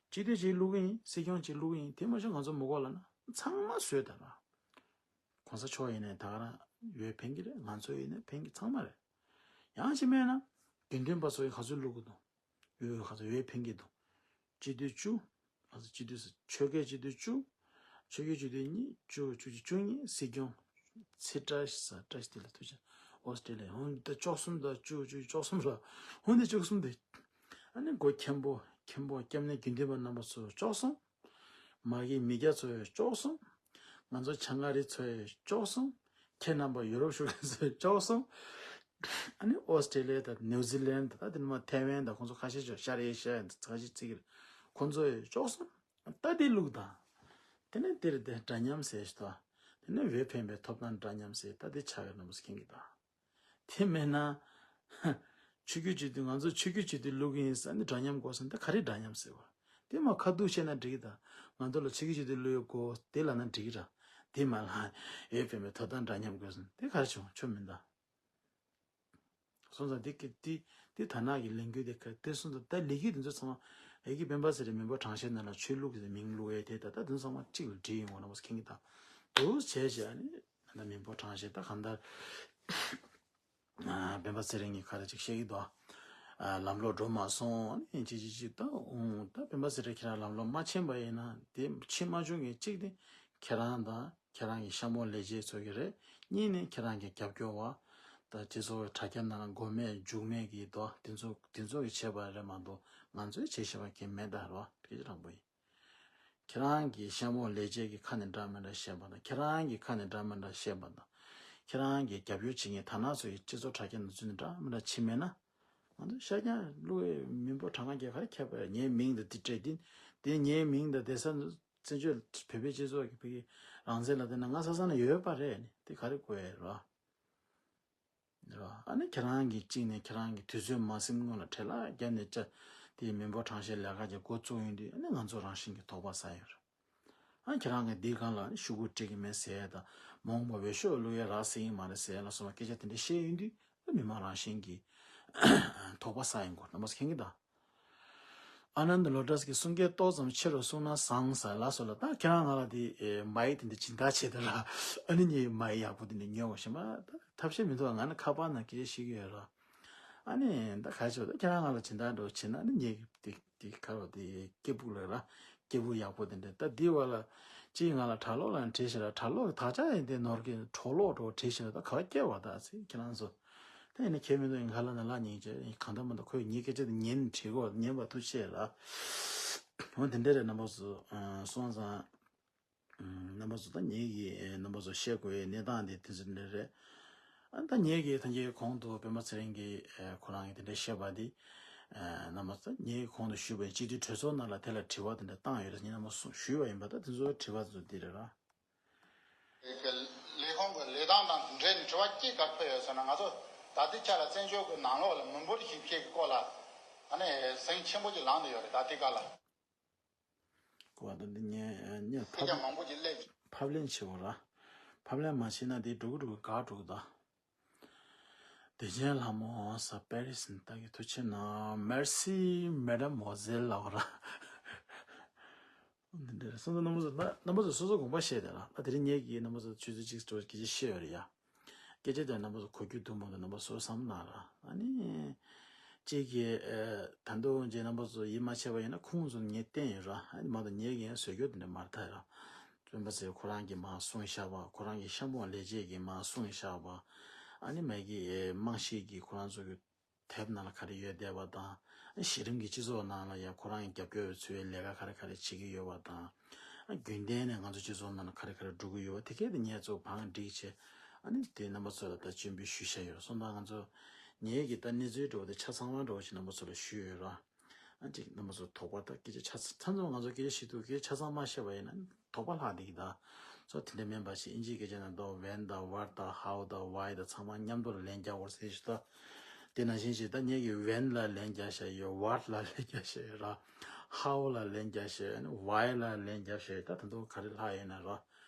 སྤྱི་འཐུས་གཅིག་བླུག་གི་ཡིན། སྲིད་སྐྱོང་གཅིག་བླུག་གི་ཡིན། དེ་མ་གཏོགས་ང་ཚོ་མི་དགོས་ལབ་ན་ཚང་མ་བཟོས་ད་ར། གོང་ས་མཆོག་ཡིན་ནའི་ད་ག་རང་འོས་འཕེན་གྱི་རེད། ང་ཚོ་ཡིན་ནའི་འཕེན་གྱི་ཚང་མ་རེད། ཡང་ཅིག་མེད་ན་དགེ་འདུན་པ་ཚོ་ཡིས་ག་ཚོད་བླུག་གི་འདུག་འོས་ག་ཚོད་འོས་འཕེན་གྱི་འདུག་སྤྱི་འཐུས་བཅུ། ཨ་ཙི་སྤྱི་འཐུས་སུ་ཆོལ་ཁའི་སྤྱི་འཐུས་བཅུ། ཆོས་བརྒྱུད་སྤྱི་འཐུས་གཉིས། བཅུ་བཅུ་གཅིག་བཅུ་གཉིས། སྲིད་སྐྱོང་ཚེ་བཀྲ་ཤིས་ས་བཀྲ་ཤིས་བདེ་ལེགས་ཐུགས་རྗེ་ཆེ། ཨོ་སི་ཀྲི་ལི་ཡ། འོན་ཏེ་བཅུ་གསུམ་དང་བཅུ་བཅུ་བཅུ་གསུམ་ར། འོན་ཏེ་བཅུ་གསུམ་དེ། ཨ་ནི་སྒོ་མཁན་པོ་མཁན་པོ་སྐྱབས་གནས་དགེ་འདུན་པ་རྣམ་པ་ཚོ་བཅུ་གསུམ། མ་གི་མི་སྐྱ་ཚོ་བཅུ་གསུམ། ང་ཚོ་བྱང་ཨ་རི་ཚོ་བཅུ་གསུམ། ཁྱེད་རྣམ་པ་ཡུ་རོབ་ཤོག་ཁག་ཚོ་བཅུ་གསུམ། ཨ་ནི་ཨོ་སི་ཀྲི་ལི་ཡ་དང་ནིའུ་ཛི་ལན་དང་ད་དེ་ནས་མར་ཐའེ་ཝན་དང་ཁོང་ཚོ་ཁ་ཤས་ཤོག་ཤར་ཨེ་ཤི་ཡ་ཡིན་ད་ཁ་ཤས་བརྩི་གི་རེད། ཁོང་ཚོ་བཅུ་གསུམ། ད་དེ་བླུག་དང་། དེ་ནས་དེར་དེ་འདྲ་མཉམ་ཟེར་ཞིག་དང་། དེ་ནས་འོས་འཕེན་པའི་ཐོབ་ཐང་འདྲ་མཉམ་ཟེར། ད་དེ་ཆགས་ཡོད་རྣམ་པ་ཚོ་མཁྱེན་གྱི་དང་། དེ་མེད་ན། ཆོས་བརྒྱུད་སྤྱི་འཐུས། ང་ཚོ་ཆོས་བརྒྱུད་སྤྱི་འཐུས་བླུག་གི་ཡིན་ཟེར་ནས་འདྲ་མཉམ་དགོས་ཟེར་ན་ད་ག་རེ་འདྲ་མཉམ་ཟེར་བ། དེ་མ་ཁ་ཐུག་བཤད་ན་འགྲིག་གི་ད། ང་ཚོ་ལ་ཆོས་བརྒྱུད་སྤྱི་འཐུས་བླུག་ཡོད་དགོས་དེ་ལབ་ན་འགྲིག་གི་ར། དེ་མ་ལ་འོས་འཕེན་པའི་ཐོབ་ཐང་འདྲ་མཉམ་དགོས་ཟེར་ན་དེ་ག་རེ་བྱུང་ཆོ་མིན་ད། སོང་ཙང་དེ་གི་དེ་དེ་དར་ནག་གི་ལས་འགུལ་དེ་ག་དེ་སོང་ཙང་ད་ལས་འགུལ་དེ་ཚོ་ཚང་མ་ཨེ་གི་སྤེན་པ་ཚེ་རིང་མི་འབོར་གྲངས་བཤེར་ནང་ལ་ཆོས་ལུགས་ཀྱི་མིང་བླུག་ཡས་དེ་ད་ད་དེ་ཚོ་ཚང་མ་གཅིག་ལ་འདྲེས་ཡོང་བ་རྣམ་པ་ཚོ་མཁྱེན་གྱི་ད། འདུག་བྱས་བྱས་ཨ་ནི་ད་མི་འབོར་གྲངས་བཤེར་ད་གང་ལྟར་ཨ་སྤེན་པ་ཚེ་རིང་གིས་ག་རེ་ཅིག་བཤད་ཀྱི་འདུག་ཨ་ལམ་ལྷོང་འགྲོ་མ་སོང་ཨ་ནི་ཅི་ཅི་ཅི་ད་འོང་ད་སྤེན་པ་ཚེ་རིང་ཁྱེད་རང་ལམ་ལྷོང་མ་ཕྱིན་པ་ཡིན་ན་དེ་ཕྱིན་མ་བྱུང་གི་གཅིག་དེ་ཁྱེད་རང་དང་། ཁྱེད་རང་གི་གཤམ་འོག་ལས་བྱེད་ཚོ་གི་རེད། གཉིས་ནས་ཁྱེད་རང་གི་རྒྱབ་སྐྱོར་བ། ད་སྤྱི་ཚོགས་ཀྱི་དྲ་རྒྱ་ནང་ལ་མགོ་མེད་མཇུག་མེད་ཀྱི་དོ་དེ་ཚོ་དེ་ཚོ་གི་བྱས་པ་རེད་མ་གཏོགས་ང་ཚོས་བྱས་བཞིན་པ་གང་མེད་ད་རོ། དེ་རང་པོ་ཡིན། ཁྱེད་རང་གི་གཤམ་འོག་ལས་བྱེད་ཀྱི་ཁ་ནས་འདྲ་མི་འདྲ་བཤད་པ་དང་ཁྱེད་རང་གི་ཁ་ནས་འདྲ་མི་འདྲ་བཤད་པ་དང་། ཁྱེད་རང་གི་རྒྱབ་སྐྱོར་བྱེད་མཁན་དར་ནག་ཚོ་ཡི་སྤྱི་ཚོགས་དྲ་རྒྱ་ནང་ཚུད་ནས་འདྲ་མི་འདྲ་བྱེད་མེད་ན། ང་ཚོ་ཤར་རྒྱག་བླུག་པའི་མི་འབོར་གྲངས་ཀ་རྒྱ་གར་ཁྱབ་པ་ངའི་མིང་དང་དེ་སྤྲད་དེ་དེ་ངའི་མིང་དང་བསྡད་ས་བཙན་བྱོལ་བོད་པའི་སྤྱི་ཚོགས་ཀྱི་བོད་ཀྱི་རང་བཙན་ལ་བལྟས་ན་ང་ས་ས་ན་ཡོད་པ་རེད། ནི་དེ་ག་རེ་དགོས་ཡས་རོ། རེད་བ། ཨ་ནི་ཁྱེད་རང་གིས་གཅིག་ནས་ཁྱེད་རང་གི་དུས་ཚོད་མ་ཟིན་སྔོན་ལ་བྲེལ་བ་བརྒྱབ་ནས་ཅི་དེའི་མི་འབོར་གྲངས་བཤེར་ལས་ཀ་གི་འགོ་བཙུགས་ཡོང་དུས། ཨ་ནི་ང་ཚོ་རང་བཞིན་གྱིས་དོགས་པ་ཟ་ཡོད་རེད། ཨ་ཁྱེད་རང་གིས་འདིའི་སྒང་ལ་ནི་ཤོག་གུ་སྤྲད་ཀྱི་མེད་ཟེར་ཡ་དང་། མ་འོངས་པ་འོས་ཤོག་བླུག་ཡ་རག་སྲིད་ཀྱི་མ་རེད་ཟེར་ཡ་ལ་སོགས་པ་སྐད་ཆ་དེ་འདྲ་བཤད་ཡོང་དུས། མི་མང་རང་བཞིན་གྱིས་དོགས་པ་ཟ་ཡོང་གི་ཡོད་རེད། རྣམ་པ་ཚོ་མཁྱེན་གྱི་ད། ཨ་ནནྡ་ལོ་ཊ་སི་གིས་གསུང་སྐད་ཏོག་ཙམ་ཆེ་རུ་གསུང་ན་བཟང་ཟེར་ལབ་སོང་ལ། ད་ཁྱེད་རང་ང་ལ་དེ་ཨེ་མའིག་དེ་འདྲ་སྦྱིན་བདག་བྱས་དང་ལ། ཨ་ནི་ངས་མའིག་ཡག་པོ་དེ་འདྲ་ཉོ་དགོས་ཤེས་མ་ཐབས་ཤེས་མི་འདུག་ང་ནི་ཁ་པར་ནང་སྐད་ཆ་བཤད་ཀྱི་ཡོད་ར། ཨ་ནི་ད་ག་རེ་བྱེད་པ། ད་ཁྱེད་རང་ང་ལ་སྦྱིན་བདག་འདྲ་བོ་བྱེད་ན། ཨ་ནི་ངས་དེ་དེ་ག་རེ་བ། དེ་སྐད་སྦུག་ལ་ར། སྐད་སྦུག་ཡག་པོ་དེ་འདྲ། ད་འདི་བ་ལ་གཅིག་ང་ལ་གྲྭ་ལོག་ལ་བྲིས་ཤག་ར། གྲྭ་ལོག་གི་དག་ཆ་ཡིན་དེ་ནོར་གི་གྲོགས་ལོག་འདྲ་བོ་བྲིས་ཤག་ར། ད་ག་བ་སྐྱེ་བ་ད་ཟེར་ཁྱེད་རང་ཚོ། ད་ཡིན་ན་ཁྱད་མི་འདུག་ཡིན་ག་ལ་ན་ལ་ཉིན་བྱས་ཡིན་གང་ལྟར་མ་ལྟར་ཁོས་ངའི་སྐད་ཆ་དེ་ཉན་བྲིས་གོ། ཉན་པ་ཐུགས་ཆེ་ལ། འོ་དེ་འདྲ་རེད། རྣམ་པ་ཚོ་སོང་ཙང་། རྣམ་པ་ཚོ་ད་ངེད་ཀྱིས་རྣམ་པ་ཚོ་བཤད་དགོས་ཡའི་གནས་སྟངས་དེ་དེ་ཚོ་འདྲ་རེད། ཨ་ད་ངེད་ཀྱིས་ད་ངེད་གོང་དུ་སྤེན་པ་ཚེ་རིང་གིས་ཁོ་རང་གིས་དེ་འདྲ་བཤད་པ་དེ། རྣམ་པ་ཚོ་ངེད་གོང་དུ་ཞུས་པའི་སྤྱི་འཐུས་གྲོས་ཚོགས་ནང་ལ་དེ་ལ་དྲི་བ་དེ་འདྲ་བཏང་ཡོད་རེད། ངས་རྣམ་པ་ཚོ་ཞུས་པ་ཡིན་པ། ད་དེ་ཚོའི་དྲི་བ་དེ་ཚོ་འདི་རེད་ར། ལས་ཁུངས་ཀྱི་ལས་སྟངས་དང་འབྲེལ་ནས་དྲི་བ་སྐྱེས་གར་ཕུལ་ཡོད་ཟེར་ན། ང་ཚོ་ད་ལྟའི་ཆ་ལ་བཙན་བྱོལ་གྱི་ནང་ལོགས་ལ་མི་འབོར་ཞིབ་བཤེར་གྱི་སྐོར་ལ་ཨ་ནི་ཟིང་ཆེན་པོ་ཅིག་ལངས་བསྡད་ཡོད་རེད། ད་ལྟའི་སྐབས་ལ། གོ་བ་ད་འདི་ངས་ངས་སྐད་ཆ་མང་པོ་ཅིག་སླེབས། ཕབ་ལེན་བྱེད་དགོས་ར། ཕབ་ལེན་མ་བྱས་ན་དེ་འགྲོ་གི་འགྲོ་གི་འགག་འགྲོ་གི་ད། བདེ་ཆེན་ལྷ་མོ་ས་པེ་རི་སི་ནས་ལྟ་གི། ཐུགས་ཆེ་གནང་། Merci mademoiselle ལབ་ར། འདི་འདྲ་རེད། སོང་ཙང་རྣམ་པ་ཚོ་ད་རྣམ་པ་ཚོ་སོ་སོ་དགོངས་པ་བཞེས་དང་ལ། ད་དེ་རིང་ངེད་ཀྱིས་རྣམ་པ་ཚོ་ཆུ་ཚོད་གཅིག་འགྲོ་སྐད་ཆ་བཤད་ཡོད་རེད་ཡ། སྐད་ཆ་དེ་རྣམ་པ་ཚོ་གོ་རྒྱུ་འདུག་མ་འདུག་རྣམ་པ་ཚོ་བསམ་གནང་ར། ཨ་ནི་གཅིག་གིས་ཨེ་ད་དུང་རྗེས་རྣམ་པ་ཚོ་ཡིད་མ་ཆེས་པ་ཡིན་ན་ཁོང་ཚོ་ངས་བསྟན་ཡོད་ར། ཨ་ནི་མ་གཏོགས་ངེད་ཀྱིས་ཡང་བཟོ་རྒྱུ་དེ་འདྲ་མ་རེད་ད་ཡ། སྤེན་པ་ཚེ་ཁོ་རང་གིས་མར་གསུངས་བཞག་པ། ཁོ་རང་གི་ཤ་མོང་ལས་བྱེད་ཀྱིས་མར་གསུངས་བཞག་པ། ཨ་ནི་མ་གི་ཨེ་རྨང་གཞི་གི་ཁོ་རང་ཚོ་གི་དེབ་ནང་ལ་ག་རེ་ཡོད་བསྡད་པ་དང་། གཞི་རིམ་གྱི་སྤྱི་ཚོགས་ནང་ལ་ཡང་ཁོ་རང་གི་རྒྱབ་སྐྱོར་འཚོལ་བའི་ལས་ཀ་ག་རེ་ག་རེ་བྱེད་ཀྱི་ཡོད་པ་དང་། རྒྱུན་ལྡན་ནས་ང་ཚོ་སྤྱི་ཚོགས་ནང་ལ་ག་རེ་ག་རེ་འགྲོ་གི་ཡོད་པ་དེ་གས་དེ་ངས་ཚོ་བང་སྒྲིག་བྱས། ཨ་ནི་དེ་རྣམ་པ་ཚོ་ལ་ད་སྤྱན་འབུལ་ཞུས་བཞག་ཡོད་རེད། སོང་ཙང་ང་ཚོ་ངེད་ཀྱི་ད་གནས་ཚུལ་འགྲོ་བ་དེ་ཆ་ཚང་མ་འགྲོ་བ་ཞིག་རྣམ་པ་ཚོ་ལ་ཞུས་ཡོད་ར། ཨ་ཅིག་རྣམ་པ་ཚོ་དོགས་པ་དང་སྐད་ཆ་ཆ་ཚང་ཚང་ང་ཚོ་སྐད་ཆ་བཤད་དུས་སྐད་ཆ་ཆ་ཚང་མ་བཤད་པ་ཡིན་ན་དོགས་པ་ལྷག་བསྡད་ཀྱི་ད། སོ་དེ་འདྲ་མིན་པ་ཞིག་ཨིན་ཇིའི་སྐད་ཆ་ནང་དུ་when དང་what དང་how དང་why དང་ཚང་མ་མཉམ་དུ་ལན་རྒྱག་དགོས་ཟེར་ཞིག་ད། དེ་ནང་བཞིན་ཞིག་ད་ངེད་ཀྱིས་when ལ་ལན་རྒྱག་བཞག་ཡོད། what ལ་ལན་རྒྱག་བཞག་ཡོད་ར། how ལ་ལན་རྒྱག་བཞག་ཡོད། why ལ་ལན་རྒྱག་བཞག་ཡོད། ད་ད་དུང་ག་རེ་ལྷག་ཡོད་ན་ར།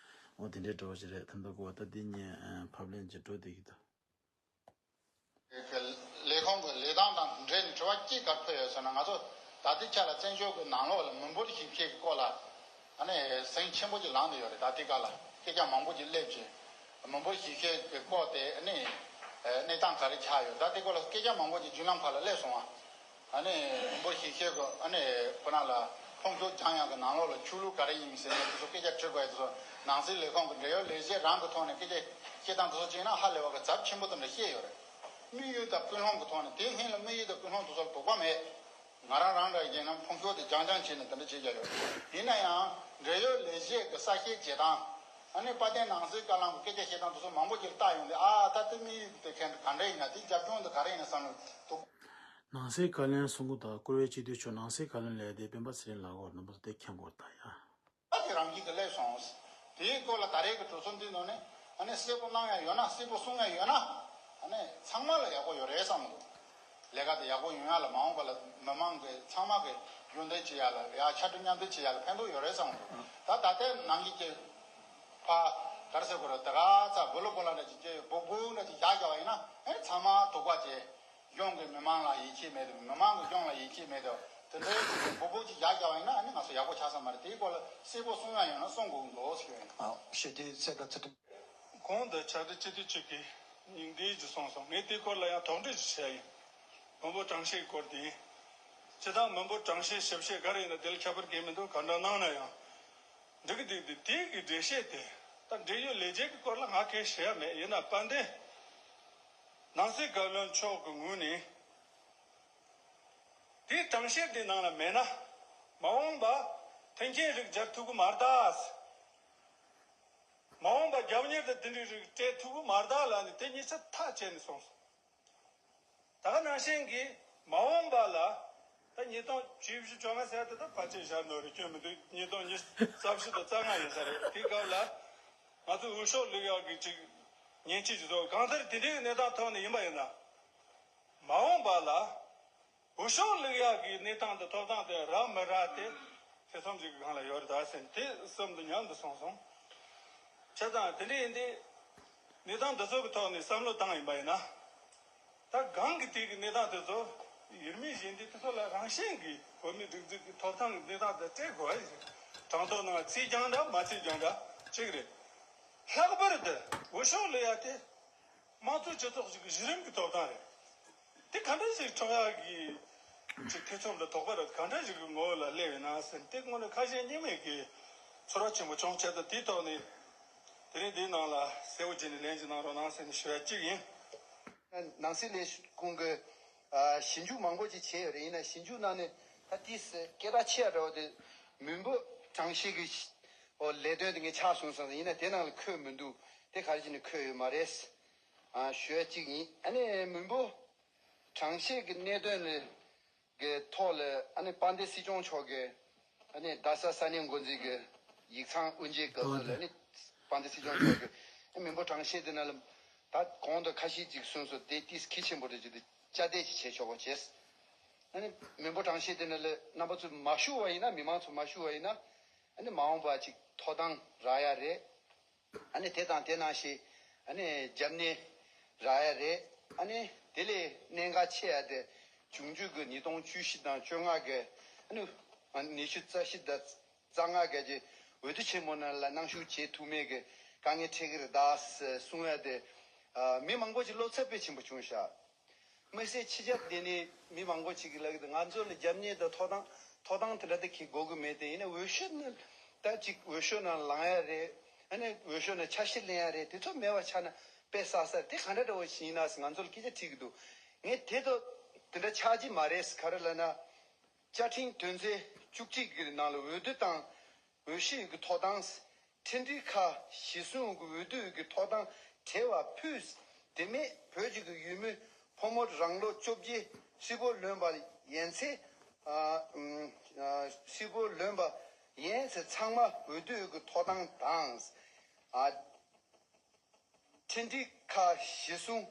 འོ་དེ་འདྲའི་འགྲོ་བ་ཞིག་རེད། ད་འདུག་གོ་ད་འདི་ཉིད་ཕབ་ལེན་གྱི་འགྲོ་བསྡད་ཀྱི་འདུག་ལས་ཁུངས་ཀྱི་ལས་སྟངས་དང་འབྲེལ་ནས་དྲི་བ་སྐྱེས་གར་ཕུལ་ཡོད་ཟེར་ན། ང་ཚོ་ད་ལྟའི་ཆ་ལ་བཙན་བྱོལ་གྱི་ནང་ལོགས་ལ་མི་འབོར་ཞིབ་བཤེར་གྱི་སྐོར་ལ་ཨ་ནི་ཟིང་ཆེན་པོ་ཅིག་ལངས་བསྡད་ཡོད་རེད། ད་ལྟའི་སྐབས་ལ་སྐད་ཆ་མང་པོ་ཅིག་སླེབས་བྱས། མི་འབོར་ཞིབ་བཤེར་གྱི་སྐོར་དེ་ཨ་ནི་གནས་སྟངས་ག་རེ་ཆགས་ཡོད། ད་དེ་སྐོར་ལ་སྐད་ཆ་མང་པོ་ཅིག་བརྒྱུད་ལམ་ཁག་ལ་སླེབས་སོང་བ། ཨ་ནི་མི་འབོར་ཞིབ་བཤེར་གྱི་ཨ་ནི་ཁོ་རང་ལ་ཕུང་ཤོག་རྒྱག་ཡག་གི་ནང་ལོགས་ལ་ཆོས་ལུགས་ག་རེ་ཡིན་ཟེར་ནས་དེ་ཚོ་སྐད་ཆ་དྲི་དགོས་ཡ་དེ་ཚོ་ནང་སྲིད་ལས་ཁུངས་ཀྱི་འབྲེལ་ཡོད་ལས་བྱེད་རང་གི་ཐོག་ནས་སྐད་ཆ་བཤད་སྟངས་དེ་ཚོ་བྱས་ན་ཧ་ལས་པ་གི་ཚབས་ཆེན་པོ་དེ་འདྲ་བཤད་ཡོད་རེད། དམིགས་ཡུལ་དང་ཀུན་སློང་གི་ཐོག་ནས། དེའི་སྔོན་ལ་དམིགས་ཡུལ་དང་ཀུན་སློང་དེ་ཚོར་དོགས་པ་མེད། ང་རང་རང་འདྲ་ཡིན་ན་ཕུང་ཤོག་དེ་རྒྱང་རྒྱང་བྱས་ནས་དེ་འདྲ་བྱེད་ཀྱི་ཡོད། ཡིན་ན་ཡང་འབྲེལ་ཡོད་ལས་བྱེད་ཀྱི་གསལ་བཤད་བྱེད་སྟངས། ཨ་ནི་དཔལ་ལྡན་ནང་སྲིད་བཀའ་བློན་གྱི་སྐད་ཆ་བཤད་སྟངས་དེ་ཚོ་མང་པོ་ཅིག་ལ་བལྟ་ཡོང་དུས། ཨ་ད་ལྟ་དམིགས་ཡུལ་དེ་ག་འདྲ་ཡིན་ན། དེ་རྒྱབ་ལྗོངས་དེ་ག་རེ་ཡིན་ན་བསམ་བློ་འདུག་ནང་སྲིད་བཀའ་བློན་གསུང་གི་འདུག་བཀུར་འོས་སྤྱི་འཐུས་མཆོག་ནང་སྲིད་བཀའ་བློན་ལས་དེ་སྤེན་པ་ཚེ་རིང་ལགས་འོ། རྣམ་པ་ཚོ་དེ་མཁྱེན་དགོས་རེད་ད་ཡ། ཨ་ཅེ་རང་གིས་ག་ལས་སོང་། དེའི་སྐོར་ལ་ད་རེས་ཀྱི་གྲོས་ཚོགས་འདིའི་ནང་ནས་ཨ་ནི་གསལ་པོ་གནང་ཡ་ཡོད་ན། གསལ་པོ་གསུང་ཡ་ཡོད་ན། ཨ་ནི་ཚང་མ་ལ་ཡག་པོ་ཡོད་རེད་བསམ་གི་འདུག་ལས་ཀ་དེ་ཡག་པོ་ཡོང་ཡ་ལ། མ་འོངས་པ་ལ་མི་མང་གི་ཚང་མ་གི་རྒྱུན་འདེད་བྱེད་ཡ་ལ་ཡ། ཕྱར་གྲུ་མཉམ་འདེགས་བྱེད་ཡ་ལ་ཕན་ཐོགས་ཡོད་རེད་བསམ་གི་འདུག་ད་ད་ལྟའི་ནང་གི་ཀྱི་ཕ་ག་རེ་ཟེར་དགོས་རེད། ད་ག་ཚ་སྦོ་ལོ་སྦོ་ལ་འདྲ་ཅིག་ཀྱི་སྦུག་སྦུག་འདྲ་ཅིག་བཞག་རྒྱག་པ་ཡིན་ན། ཨ་ནི་ཚང་མ་དུག་པ་བྱས། གཞུང་གི་མི་མང་ལ་ཡིད་ཆེས་མེད་དུ། མི་མང་གི་གཞུང་ལ་ཡིད་ཆེས་མེད་དུ། དེ་འདྲའི་ཅིག་གི་སྦུག་སྦུག་ཅིག་བཞག་རྒྱག་པ་ཡིན་ན། ཨ་ནི་ང་ཚོ་ཡག་པོ་ཆགས་ས་མ་རེད། དེའི་སྐོར་ལ་གསལ་པོ་གསུང་ཡ་ཡོད་ན་གསུང་དགོས་ཀྱི་འདུག་ཟེར་གྱི་ཡོད། ཨ་ཞེ་དེ་ཚད་ཀ་ཚད་ཀྲིག་གོང་དུ་ཕྱག་སྦྲེལ་སྤྱི་འཐུས་གཅིག་གིས་སྙིང་བསྡུས་ཀྱིས་གསུངས་སོང་། ངས་དེའི་སྐོར་ལ་ཡང་དོགས་འདྲི་ཞིག་བྱས་ཡིན། མི་འབོར་གྲངས་བཤེར་སྐོར་དེ་ཡིན། སྤྱིར་བཏང་མི་འབོར་གྲངས་བཤེར་ཞིབ་བཤེར་ག་རེ་ཡིན་ན་དེ་ལ་ཁྱད་པར་གང་ཡང་མི་འདུག་ག་འདྲ་གནང་ན་ཡང་འགྲིག་གི་འདུག་དེ་དེ་གི་འགྲེལ་བཤད་དེ། ད་འབྲེལ་ཡོད་ལས་བྱེད་ཀྱི་སྐོར་ལ་ང་གང་ཡང་བཤད་ཡ་མེད། ཡིན་ན་དཔལ་ལྡན་ནང་སྲིད་བཀའ་བློན་མཆོག་གི་ངོས་ནས་དེའི་གྲངས་བཤེར་དེ་ནང་ལ་མེད་ན། མ་འོངས་པ་མཐུན་རྐྱེན་རིགས་སྦྱར་ཐུབ་ཀྱི་མ་རེད་ད། མ་འོངས་པ་རྒྱབ་གཉེར་དང་དེ་འདྲའི་རིགས་སྤྲད་ཐུབ་ཀྱི་མ་རེད་ད་ལབ་ནས་དེ་ཉིད་ཆ་ཐག་བཅད་ནས་གསུངས་སོང་། ད་ག་ནང་བཞིན་གྱི་མ་འོངས་པ་ལ། ད་ཉིས་སྟོང་བཅུ་བཞི་བཅོ་ལྔ་ཟེར་དེ་ད་ཕལ་ཆེར་ཞར་ནོར་རེད། སྐྱོན་མི་འདུག་ཉིས་སྟོང་ཉི་ཤུ་རྩ་བཞི་དང་རྩ་ལྔ་ཡིན་ས་རེད། དེའི་སྐབས་ལ་ང་ཚོ་འོས་ཤོག་བླུག་ཡག་གི་ཅིག་ ཉེན་ཆེ་ཞིག་བཟོ། གང་ལྟར་དེ་འདྲའི་གནས་སྟངས་ཐོག་ནས་ཡིན་པ་ཡིན་ན། མ་འོངས་པ་ལ་འོས་ཤོག་བླུག་ཡག་གི་གནས་སྟངས་དེ་ཐོབ་ཐང་དེ་རག་མི་རག་དེ་ཐེ་ཚོམ་ཞིག་གི་སྒང་ལ་ཡོད་རེད་ད་ཟེར་ནས་དེ་གསུམ་དུ་མཉམ་དུ་སོང་སོང་། བྱས་ཙང་དེ་འདྲ་ཡིན་དུས་གནས་སྟངས་འདི་ཚོ་གི་ཐོག་ནས་བསམ་བློ་བཏང་ཡིན་པ་ཡིན་ན། ད་གང་གི་དུས་ཀྱི་གནས་སྟངས་དེ་ཚོ་ཡུལ་མི་གཞན་དེ་དེ་ཚོ་ལ་རང་བཞིན་གྱིས་བོད་མི་སྒྲིག་འཛུགས་ཀྱི་ཐོབ་ཐང་གི་གནས་སྟངས་དེ་སྤྲད་དགོས་པ་ཞིག་རེད། གྲངས་ཐོ་ནང་ཚིག་རྐྱང་འདྲ་མ་ཚིག་རྐྱང་འདྲ་གཅིག་རེད། ལྷག་པར་དུ་འོས་ཤོག་བླུག་ཡ་དེ་དམངས་གཙོ་སྤྱི་ཚོགས་ཤིག་གི་གཞི་རིམ་གྱི་ཐོབ་ཐང་རེད། དེ་ག་འདྲ་ཞིག་འཕྲོག་ཡག་གི་ཅིག་ཐེ་ཚོམ་དང་དོགས་པ་རེད། ག་འདྲ་ཞིག་གི་ངོ་བོ་ལ་སླེབས་ཡོད་ན་ཟེར་དེ་དངོས་གནས་ཁ་ཞེ་གཉིས་མེད་ཀྱི་ཚོར་བ་ཆེན་པོ་བྱུང་། བྱས་ཙང་དེའི་ཐོག་ནས་དེ་རིང་འདིའི་ནང་ལ་གསལ་བོ་བྱས་ནས་ལན་ཞིག་གནང་རོགས་གནང་ཟེར་ནས་ཞུ་ཡ་གཅིག་ཡིན། ནང་སྲིད་ལས་ཁུངས་ཀྱི་ཨ་ཞིབ་འཇུག་མང་པོ་ཅིག་བྱས་ཡོད་རེད། ཡིན་ན་ཞིབ་འཇུག་ནང་ནས་ད་ཏིས་སྐད་གྲགས་ཆེ་ཡ་འདྲ་བོ་དེ་མུན་པ་གྲངས་བཤེར་གྱི་ཨོ་ལས་དོན་དེ་ངས་ཆགས་སོང་ཟེར། ཡིན་ན་དེ་ནང་ལ་འཁོད་མི་འདུག་དེ་ག་རེ་བྱས་ནས་འཁོད་ཡོད་མ་རེད། ཨ་ཞུ་ཡ་གཅིག་ཡིན། ཨ་ནི་མུན་པ་གྲངས་བཤེར་གྱི་གནད་དོན་ལ་གི་ཐོག་ལ་ཨ་ནི་དཔལ་ལྡན་སྲིད་སྐྱོང་མཆོག་གིས་ཨ་ནི་རྡ་ས་ས་གནས་འགོ་འཛིན་གྱི་ཡིག་ཚང་དབུ་འབྱེད་སྐབས་སུ་ལ་ཨ་ནི་དཔལ་ལྡན་སྲིད་སྐྱོང་མཆོག་གིས་ཨ་མི་འབོར་གྲངས་བཤེར་དེ་ནང་ལ་ད་གོང་དུ་ཁ་ཤས་ཅིག་གསུངས་སོང་། དེ་ཏིས་གལ་ཆེན་པོ་རེད་ཅེས་དེ་བཅའ་དེ་ཅིག་བྱས་ཆོག་པ་བྱས། ཨ་ནི་མི་འབོར་གྲངས་བཤེར་དེ་ནང་ལ་རྣམ་པ་ཚོས་མ་ཞུགས་པ་ཡིན་ན། མི་མང་ཚོ་མ་ཞུགས་པ་ཡིན་ན་ཨ་ནི་མ་འོངས་པ་ཅིག་ཐོབ་ཐང་རག་ཡ་རེད། ཨ་ནི་དེ་དང་དེ་ནང་བཞིན་ཨ་ནི་རྒྱབ་གནས་རག་ཡ་རེད། ཨ་ནི་དེ་ལས་གནད་འགག་ཆེ་ཡ་དེ་འབྱུང་འགྱུར་གྱི་ཉིས་སྟོང་བཅུ་བཞི་དང་བཅོ་ལྔ་གི་ཨ་ནི་ཉི་ཤུ་རྩ་བཞི་དང་རྩ་ལྔ་གི་གི་འོས་བསྡུ་ཆེན་མོ་ནང་ལ་གནང་ཞུགས་བྱེད་ཐུབ་མེད་ཀྱི་དཀའ་ངལ་འཕྲད་ཀྱི་རེད་ད་གསུང་ཡ་དེ་ཨ་མི་མང་པོ་ཅིག་བློ་འཚབ་དཔེ་ཆེན་པོ་བྱུང་ཤག་དམིགས་བསལ་ཕྱི་རྒྱལ་དེ་ནས་མི་མང་པོ་ཅིག་གིས་ལབ་ཀྱི་འདུག་ང་ཚོ་ལ་རྒྱབ་གནས་དང་ཐོབ་ཐང་ཐོབ་ཐང་དེ་འདྲ་དེ་གི་དགོས་ཀྱི་མེད་དེ། ཡིན་ན་འོས་ཤོག་ནི་ད་ཅིག་འོས་ཤོག་ནང་ལངས་ཡ་རེད། ཨ་ནི་འོས་ཤོག་ནང་ཆ་ཤས་ལེན་ཡ་རེད། དེ་ཚོ་མེད་པ་ཆགས་ན་དཔེ་བསགས་ས་དེ་ག་འདྲ་འདྲ་བོ་ཞིག་ཡིན་ན་ཟེར་ང་ཚོ་ལ་སྐད་ཆ་དྲིས་ཀྱི་འདུག་ངས་དེ་ཚོ་དེ་འདྲ་ཆགས་ཀྱི་མ་རེད་ཟེར། ག་རེ་ལབ་ན། བཅའ་ཁྲིམས་དོན་ཚན་བཅུ་གཅིག་གི་ནང་ལ་འོས་བསྡུ་དང་འོས་གཞི་གི་ཐོབ་ཐང་། ཁྲིམས་སྒྲིག་ཁག་གཞིར་བཟུང་གི་འོས་བསྡུ་གི་ཐོབ་ཐང་བྲལ་བ་ཕུད། དེ་མིན་བོད་ཀྱི་ཡུལ་མི་ཕོ་མོ་རང་ལོ་བཅོ་བརྒྱད་ཧྲིལ་པོ་ལོན་པ་ཡན་ཚད། ཨ་ཨ་ཧྲིལ་པོ་ལོན་པ་ཡན་ཚད་ཚང་མ་འོས་བསྡུ་གི་ཐོབ་ཐང་དང་། ཨ་ཁྲིམས་སྒྲིག་ཁག་གཞིར་བཟུང་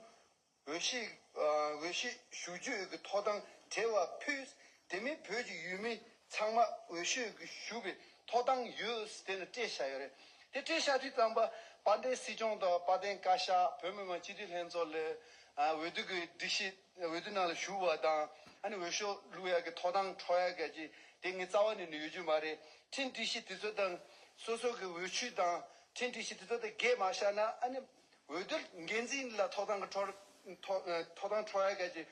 འོས་གཞི། ཨ་འོས་གཞི་ཞུ་རྒྱུ་གི་ཐོབ་ཐང་བྲལ་བ་ཕུད། དེ་མིན་བོད་ཀྱི་ཡུལ་མི་ཚང་མ་འོས་ཤོག་གི་ཞུ་བའི་ཐོབ་ཐང་ཡོད་ཟེར་དེ་ནི་སྤྲད་བཞག་ཡོད་རེད། དེ་སྤྲད་བཞག་དུས་ཙམ་པ་དཔལ་ལྡན་སྲིད་སྐྱོང་དང་དཔལ་ལྡན་བཀའ་ཤག་བོད་མི་མང་སྤྱི་འཐུས་ལྷན་ཚོགས་ལ་ཨ་འོས་བསྡུ་གི་སྒྲིག་གཞི་འོས་བསྡུ་ནང་ལ་ཞུགས་པ་དང་ཨ་ནི་འོས་ཤོག་བླུག་ཡག་གི་ཐོབ་ཐང་འཕྲོག་ཡག་གི་དེ་ངས་རྩ་བ་ནས་ནི་ཡོད་རྒྱུ་མ་རེད། ཁྲིམས་སྒྲིག་གཞི་དེ་ཚོ་དང་སོ་སོ་གི་འོས་ཆོས་དང་ཁྲིམས་སྒྲིག་གཞི་དེ་ཚོ་དང་འགལ་མ་བཞག་ན་ཨ་ནི། འོས་བསྡུ་འགན་འཛིན་ལ་ཐོབ་ཐང་གི་འཕྲོ་ཐོ་ཐོབ་ཐང་འཕྲོག་ཡ་ག་ཅིག་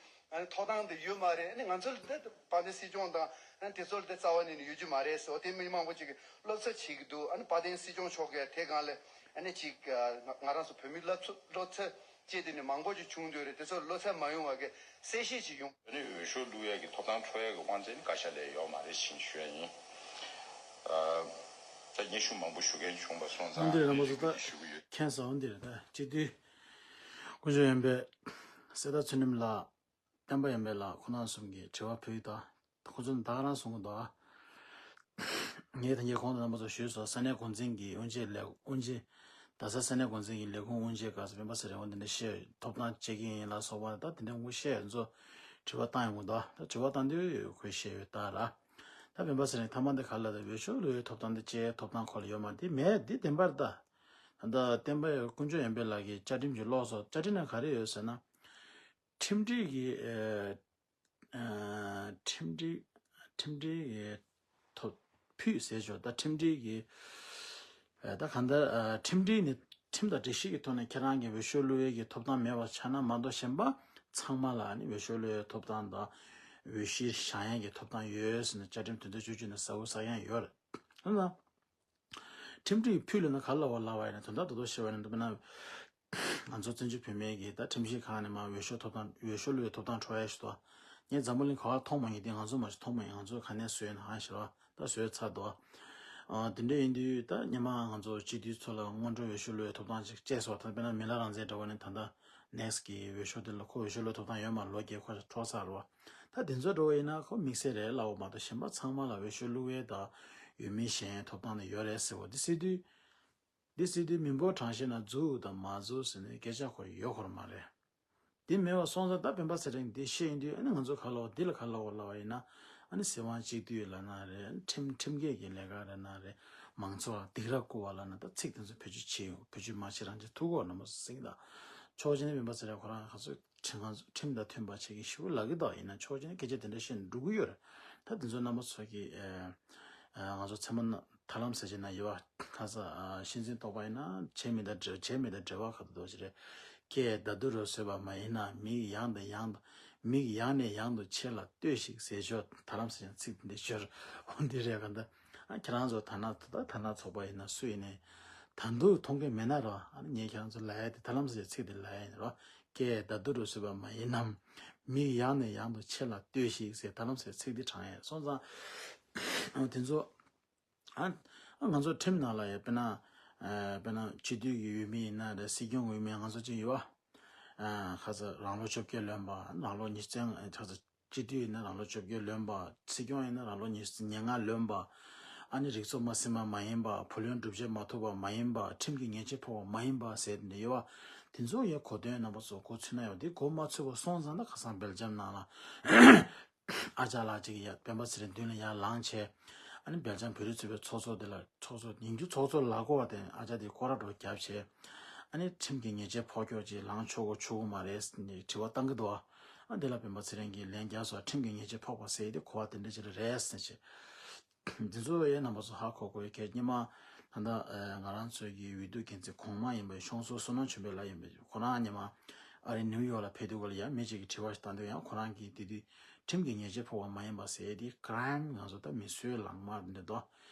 ཐོབ་ཐང་དེ་ཡོད་མ་རེད། ཨ་ནི་ང་ཚོ་ལ་དེ་དཔལ་ལྡན་སྲིད་སྐྱོང་དང་ཨ་ནི་དེ་ཚོ་ལ་དེ་རྩ་བ་ནས་ནི་ཡོད་རྒྱུ་མ་རེད་ཟེར་བ་དེ་མི་མང་པོ་ཅིག་གིས་བློ་འཚབ་བྱེད་ཀྱི་འདུག་ཨ་ནི་དཔལ་ལྡན་སྲིད་སྐྱོང་མཆོག་གིས་དེ་སྒང་ལ་ཨ་ནི་ཅིག་ང་རང་ཚོ་བོད་མི་བློ་འཚབ་བློ་འཚབ་བྱེད་དེ་ནི་མང་པོ་ཅིག་བྱུང་འདུག་རེད། དེ་ཚོ་བློ་འཚབ་མ་ཡོང་བ་གི་གསལ་བཤད་ཅིག་ཡོང་། ཨ་ནི་འོས་ཤོག་བླུག་ཡ་གི་ཐོབ་ཐང་འཕྲོག་ཡ་གི་དབང་ཆ་ནི་བཀའ་ཤག་ལ་ཡོད་མ་རེད་ཞེས་ཞུ་ཡ་ཡིན། ཨ་ད་སྙན་ཞུ་མང་པོ་ཞུ་མཁན་བྱུང་བ་སོང་ཙང་འདི་རེད་རྣམ་པ་ཚོ། ད་ཞུ་གི་ཡོད། མཁྱེན་སོང་། འདི་རེད། ད་སྤྱི་འཐུས་དཀོན་མཆོག་ཡོན་པས་གསེར་རྟ་ཚུལ་ཁྲིམས་ལགས། བསྟན་པ་ཡོན་པས་ལགས། ཁོང་རྣམ་གསུམ་གྱིས་དྲི་བ་ཕུལ་ཡོད། ད་ཁོ་ཚོ་ད་ག་རང་གསུང་གི་འདུག་ཨ། ངས་ད་ངས་གོང་དུ་རྣམ་པ་ཚོར་ཞུས་སོང་། ས་གནས་འགོ་འཛིན་གྱི་དབུ་འབྱེད་ལས་དབུ་འབྱེད། རྡ་ས་ས་གནས་འགོ་འཛིན་གྱི་ལས་ཁུངས་དབུ་འབྱེད་སྐབས་སུ་སྤེན་པ་ཚེ་རིང་འོ་འདི་འདྲ་བཤད་ཡོད། ཐོབ་ཐང་བཅད་མཁན་ཡིན་ལ་སོགས་པ་ད་དེ་འདྲ་ངོ་བཤད་ཡོད། ཚོ་དྲི་བ་བཏང་ཡོང་གི་འདུག་ད་དྲི་བ་བཏང་དུས་ཁོས་བཤད་ཡོད་ད་ར། ད་སྤེན་པ་ཚེ་རིང་མཐའ་མ་འདི་ག་ལ་ད་འོས་ཤོག་བླུག་ཡའི་ཐོབ་ཐང་འདི་བཅད་ཐོབ་ཐང་ཁོ་ལ་ཡོད་མ་རེད། དེ་མེད། འདི་བདེན་པ་རེད་ད། ད་བསྟན་པ་དཀོན་མཆོག་ཡོན་པས་ལགས་ཀྱིས་བཅའ་ཁྲིམས་ཀྱི་ཀློག་སོང་། བཅའ་ཁྲིམས་ནང་ག་རེ་ཡོད་ཟེར་ན། ཁྲིམས་སྒྲིག་གི་ཨ་ཨ་ཁྲིམས་སྒྲིག་ཁྲིམས་སྒྲིག་གི་ཐོབ་ཕུད་ཟེར་ཆོག་ད་ཁྲིམས་སྒྲིག་གི་ཨ་ད་གང་ལྟར་ཨ་ཁྲིམས་སྒྲིག་ནི་ཁྲིམས་དང་སྒྲིག་གཞི་གི་ཐོག་ནས་ཁྱེད་རང་གི་འོས་ཤོག་བླུག་ཡས་ཀྱི་ཐོབ་ཐང་མེད་པ་ཆགས་ན་མ་གཏོགས་གཞན་པ་ཚང་མ་ལ་ནི་འོས་ཤོག་བླུག་ཡས་ཐོབ་ཐང་དང་འོས་གཞིར་བཞེངས་ཡས་ཀྱི་ཐོབ་ཐང་ཡོད་ཟེར་ནས་བཅའ་ཁྲིམས་དོན་ཚན་བཅུ་གཅིག་ནང་གསལ་པོ་གསལ་ཡང་ཡོད་རེད། ཨ་ན། ཁྲིམས་སྒྲིག་ཕུད་ལ་ན་ག་ལ་བ་ལ་བ་ཡིན་ན་དོན་དག་ཏོ་ཏོ་ཤེས་པ་ཡིན་ན་འདུག་པ་ན། ང་ཚོ་བཙན་བྱོལ་བོད་མིའི་གི་ད་ཁྲིམས་ཞིབ་ཁང་ནས་མ་འོས་ཤོག་ཐོབ་ཐང་འོས་ཤོག་བླུག་ཡའི་ཐོབ་ཐང་འཕྲོག་ཡ་ཞིག་ཏོ། ངས་འཛམ་བུ་གླིང་ག་བ་མཐོང་མ་ཡིན་དེ་ང་ཚོ་མ་ཞིག་མཐོང་མ་ཡིན། ང་ཚོ་ག་ནས་བཟོས་ཡིན་ཧ་ཞེས་པ་ད་བཟོས་ཚར་དོ། དེ་འདྲ་ཡིན་དུས་ད་སྔོན་མ་ང་ཚོ་སྤྱི་འཐུས་ཚོ་ལ་སྔོན་འགྲོ་འོས་ཤོག་བླུག་ཡའི་ཐོབ་ཐང་ཅིག་བཅད་སོང་། ད་དཔེར་ན་མི་ལ་རང་བཙན་འདྲ་བ་ནས་ད་ལྟ་ནེག་སི་གི་འོས་ཤོག་དེ་ལ་ཁོ་འོས་ཤོག་བླུག་ཐོབ་ཐང་ཡོད་མ་ལོ་བརྒྱད་ཁོ་འཕྲོག་ཚར་རོ། ད་དེ་ཚོ་འགྲོ་བ་ཡིན་ན་ཁོ་དམིགས་བསལ་རེད་ལབ་པ་མ་གཏོགས་གཞན་པ་ཚང་མ་ལ་འོས་ཤོག་བླུག་ཡས་དང་འོས་མི་བཞེངས་ཐོབ་ཐང་ནི་ཡོད་རེད་ཟེར་བ་འདི་སྲིད་དུས། འདི་སྲིད་དུས་མི་འབོར་གྲངས་བཤེར་ན་འཛུགས་དང་མ་འཛུགས་ཟེར་ནས་སྐད་ཆ་ཁོ་ཡོད་ཁོ་ར་མ་རེད། འདི་མེད་པ་སོང་ཙང་ད་སྤེན་པ་ཚེ་རིང་འདི་བཤད་ཡིན་དུས་ཨ་ནི་ང་ཚོ་ག་ལ་བ་འདི་ལ་ག་ལ་བ་ལ་བ་ཡིན་ན་ཨ་ནི་སྲིད་དབང་གཅིག་སྡུད་ལ་ན་རེད། ཁྲིམས་ཁྲིམས་འགལ་གྱི་ལས་ཀ་རེད་ན་རེད། མང་ཚོགས་ལ་སྡིགས་ར་བསྐུལ་བ་ལ་ན་ད་ཚིག་དེ་ཚོ་བེད་སྤྱོད་བྱེད་ཡོང་། བེད་སྤྱོད་མ་བྱེད་རང་བྱེད་ཐུག་གོ་ན་མོ་སྲིད་ད། ཕྱོགས་གཅིག་ནས་སྤེན་པ་ཚེ་རིང་ཁོ་རང་ཁ་ཚོས་ཁྲིམས་ཁང་ཚོ་ཁྲིམས་དང་མཐུན་པ་བྱེད་ཀྱི་ཞུ་ལབ་ཀྱི་འདུག་ཡིན་ན་ཕྱོགས་གཅིག་ནས་སྐད་ཆ་དེ་འདྲ་བཤད་ནས་འགྲོ་གི་ཡོད་རེད། ད་དེ་ཚོ་རྣམ་པ་ཚོ་གི་ཨ་ང་ཚོ་ཚད་མ་ཐར་ལམ་ཟེར་བྱས་ན་ཡོད་བ། ཁ་ས་ཤིང་འཛིན་རྟོགས་པ་ཡིན་ན་བྱས་མི་དང་འབྲེལ་བྱས་མི་དང་འབྲེལ་བ་ག་དུ་དོ་ཞིག་རེད། སྐད་བརྡ་དུ་རུ་བཟོས་པ་མ་ཡིན་ན་མིག་ཡང་དང་ཡང་དུ་མིག་ཡང་ནས་ཡང་དུ་ཆེ་ལ་ལྟོས་ཤིག་ཟེར་ཞོར་ཐར་ལམ་ཟེར་ཡང་ཚིག་འདི་ཞོར་འོ་འདི་རེད་ག་འདི། ཨ་ཁྱེད་རང་ཚོ་ཐ་ན་ད་ཐ་ན་ཚོགས་པ་ཡིན་ན་སུ་ཡིན་ནའི་ད་འདུག་མཐོང་གི་མེད་ན་རོ། ཨ་ནི་ངས་ཁྱེད་རང་ཚོ་ལ་ཡ་དེ་ཐར་ལམ་ཟེར་ཡང་ཚིག་འདི་ལ་ཡ་ཡིན་རོ། སྐད་བརྡ་དུ་རུ་བཟོས་པ་མ་ཡིན་ནམ། མིག་ཡང་ནས་ཡང་དུ་ཆེ་ལ་ལྟོས་ཤིག་ཟེར་ཐར་ལམ་ཟེར་ཚིག་འདི་དྲངས་ཡས་སོང་ཙང་། ཨ་དེ་ཚོ། ཨ་ཨ་ང་ཚོ་ཁྲིམས་ནང་ལ་ཡ་དཔེར་ན། ཨ་དཔེར་ན་སྤྱི་འཐུས་ཀྱི་འོས་མི་ཡིན་ན་རེད། སྲིད་སྐྱོང་འོས་མི་ང་ཚོ་ཅིག་ཡོད་བ། ཨ་ཁ་ཚ་རང་ལོ་བཅོ་བརྒྱད་ལོན་པ་རང་ལོ་ཉི་ཤུ་རྩ་ལྔ་ཁ་ཚ་སྤྱི་འཐུས་ཡིན་ན་རང་ལོ་བཅོ་བརྒྱད་ལོན་པ། སྲིད་སྐྱོང་ཡིན་ན་རང་ལོ་ཉི་ཉེར་ལྔ་ལོན་པ། ཨ་ནི་རིག་ཚོགས་མ་ཟིན་པ་མ་ཡིན་པ། བུ་ལོན་སྒྲུབ་བྱེད་མ་ཐུབ་པ་མ་ཡིན་པ། ཁྲིམས་ཀྱི་ཉེས་ཆད་ཕོག་པ་མ་ཡིན་པ་ཟེར་འདི་ཡོད་བ། དེ་ཚོ་ཡ་གོ་དོན་རྣམ་པ་ཚོ་གོ་ཚུལ་ན་ཡོད། འདི་གོ་མ་ཚུད་པ་སོང་ཙང་ད་ཁ་སང་སྦེལ་ཇམ་ནང་ལ། ཨ་ཅག་ལགས་ཅིག་ཡ་སྤེན་པ་ཚེ་རིང་མདུན་ལ་ཡར་ལངས་བྱས། ཨ་ནི་སྦེལ་ཇམ་བོད་རིགས་ཚོགས་པའི་ཚོགས་གཙོ་དེ་ལ་ཚོགས་གཙོ་ཡིན་རྒྱུ་ཚོགས་གཙོ་ལ་གོ་བ་དེ་ཨ་ཅག་དེ་སྐོར་ར་འགྲོ་རྒྱབ་བྱས། ཨ་ནི་ཁྲིམས་ཀྱི་ཉེས་ཆད་ཕོག་ཀྱོག་ཅིག་ལངས་ཆོག་གོ་ཆོག་གོ་མ་རེད་ཟེར་ནས་དྲི་བ་བཏང་གི་འདུག་ཨ་དེ་ལ་སྤེན་པ་ཚེ་རིང་གིས་ལན་རྒྱག་སོང་། ཁྲིམས་ཀྱི་ཉེས་ཆད་ཕོག་པ་ཟེར་དེ་གོ་བ་དེ་འདྲ་ཅིག་རེད་ཟེར་བྱས། འདི་ཚོ་ཡང་རྣམ་པ་ཚོ་ཧ་གོ་དགོས་ཡ་གལ། སྙེ་མ་ད་ལྟ་ཨ་ང་རང་ཚོའི་གི་འོས་བསྡུ་འགན་འཛིན་གོང་མ་ཡིན་པའི་གཤོང་ཟུར་བསོད་ནམས་ཆོས་འཕེལ་ལགས་ཡིན་པས། ཁོ་རང་སྙེ་མ་ཨ་རི་ནིའུ་ཡོག་ལ་ཕེབས་དུས་སྐབས་ལ་ཡང་མི་གཅིག་གིས་དྲི་བ་ཞིག་བཏང་དུས་ཡང་ཁོ་རང་གིས་དེ་དུས་ཁྲིམས་ཀྱི་ཉེས་ཆད་ཕོག་པ་མ་ཡིན་པ་ཟེར་དེ་ཀ་རའིམ་ང་ཚོ་ད་མི་གསོད་ལག་དམར་འདི་འདྲ་དོ།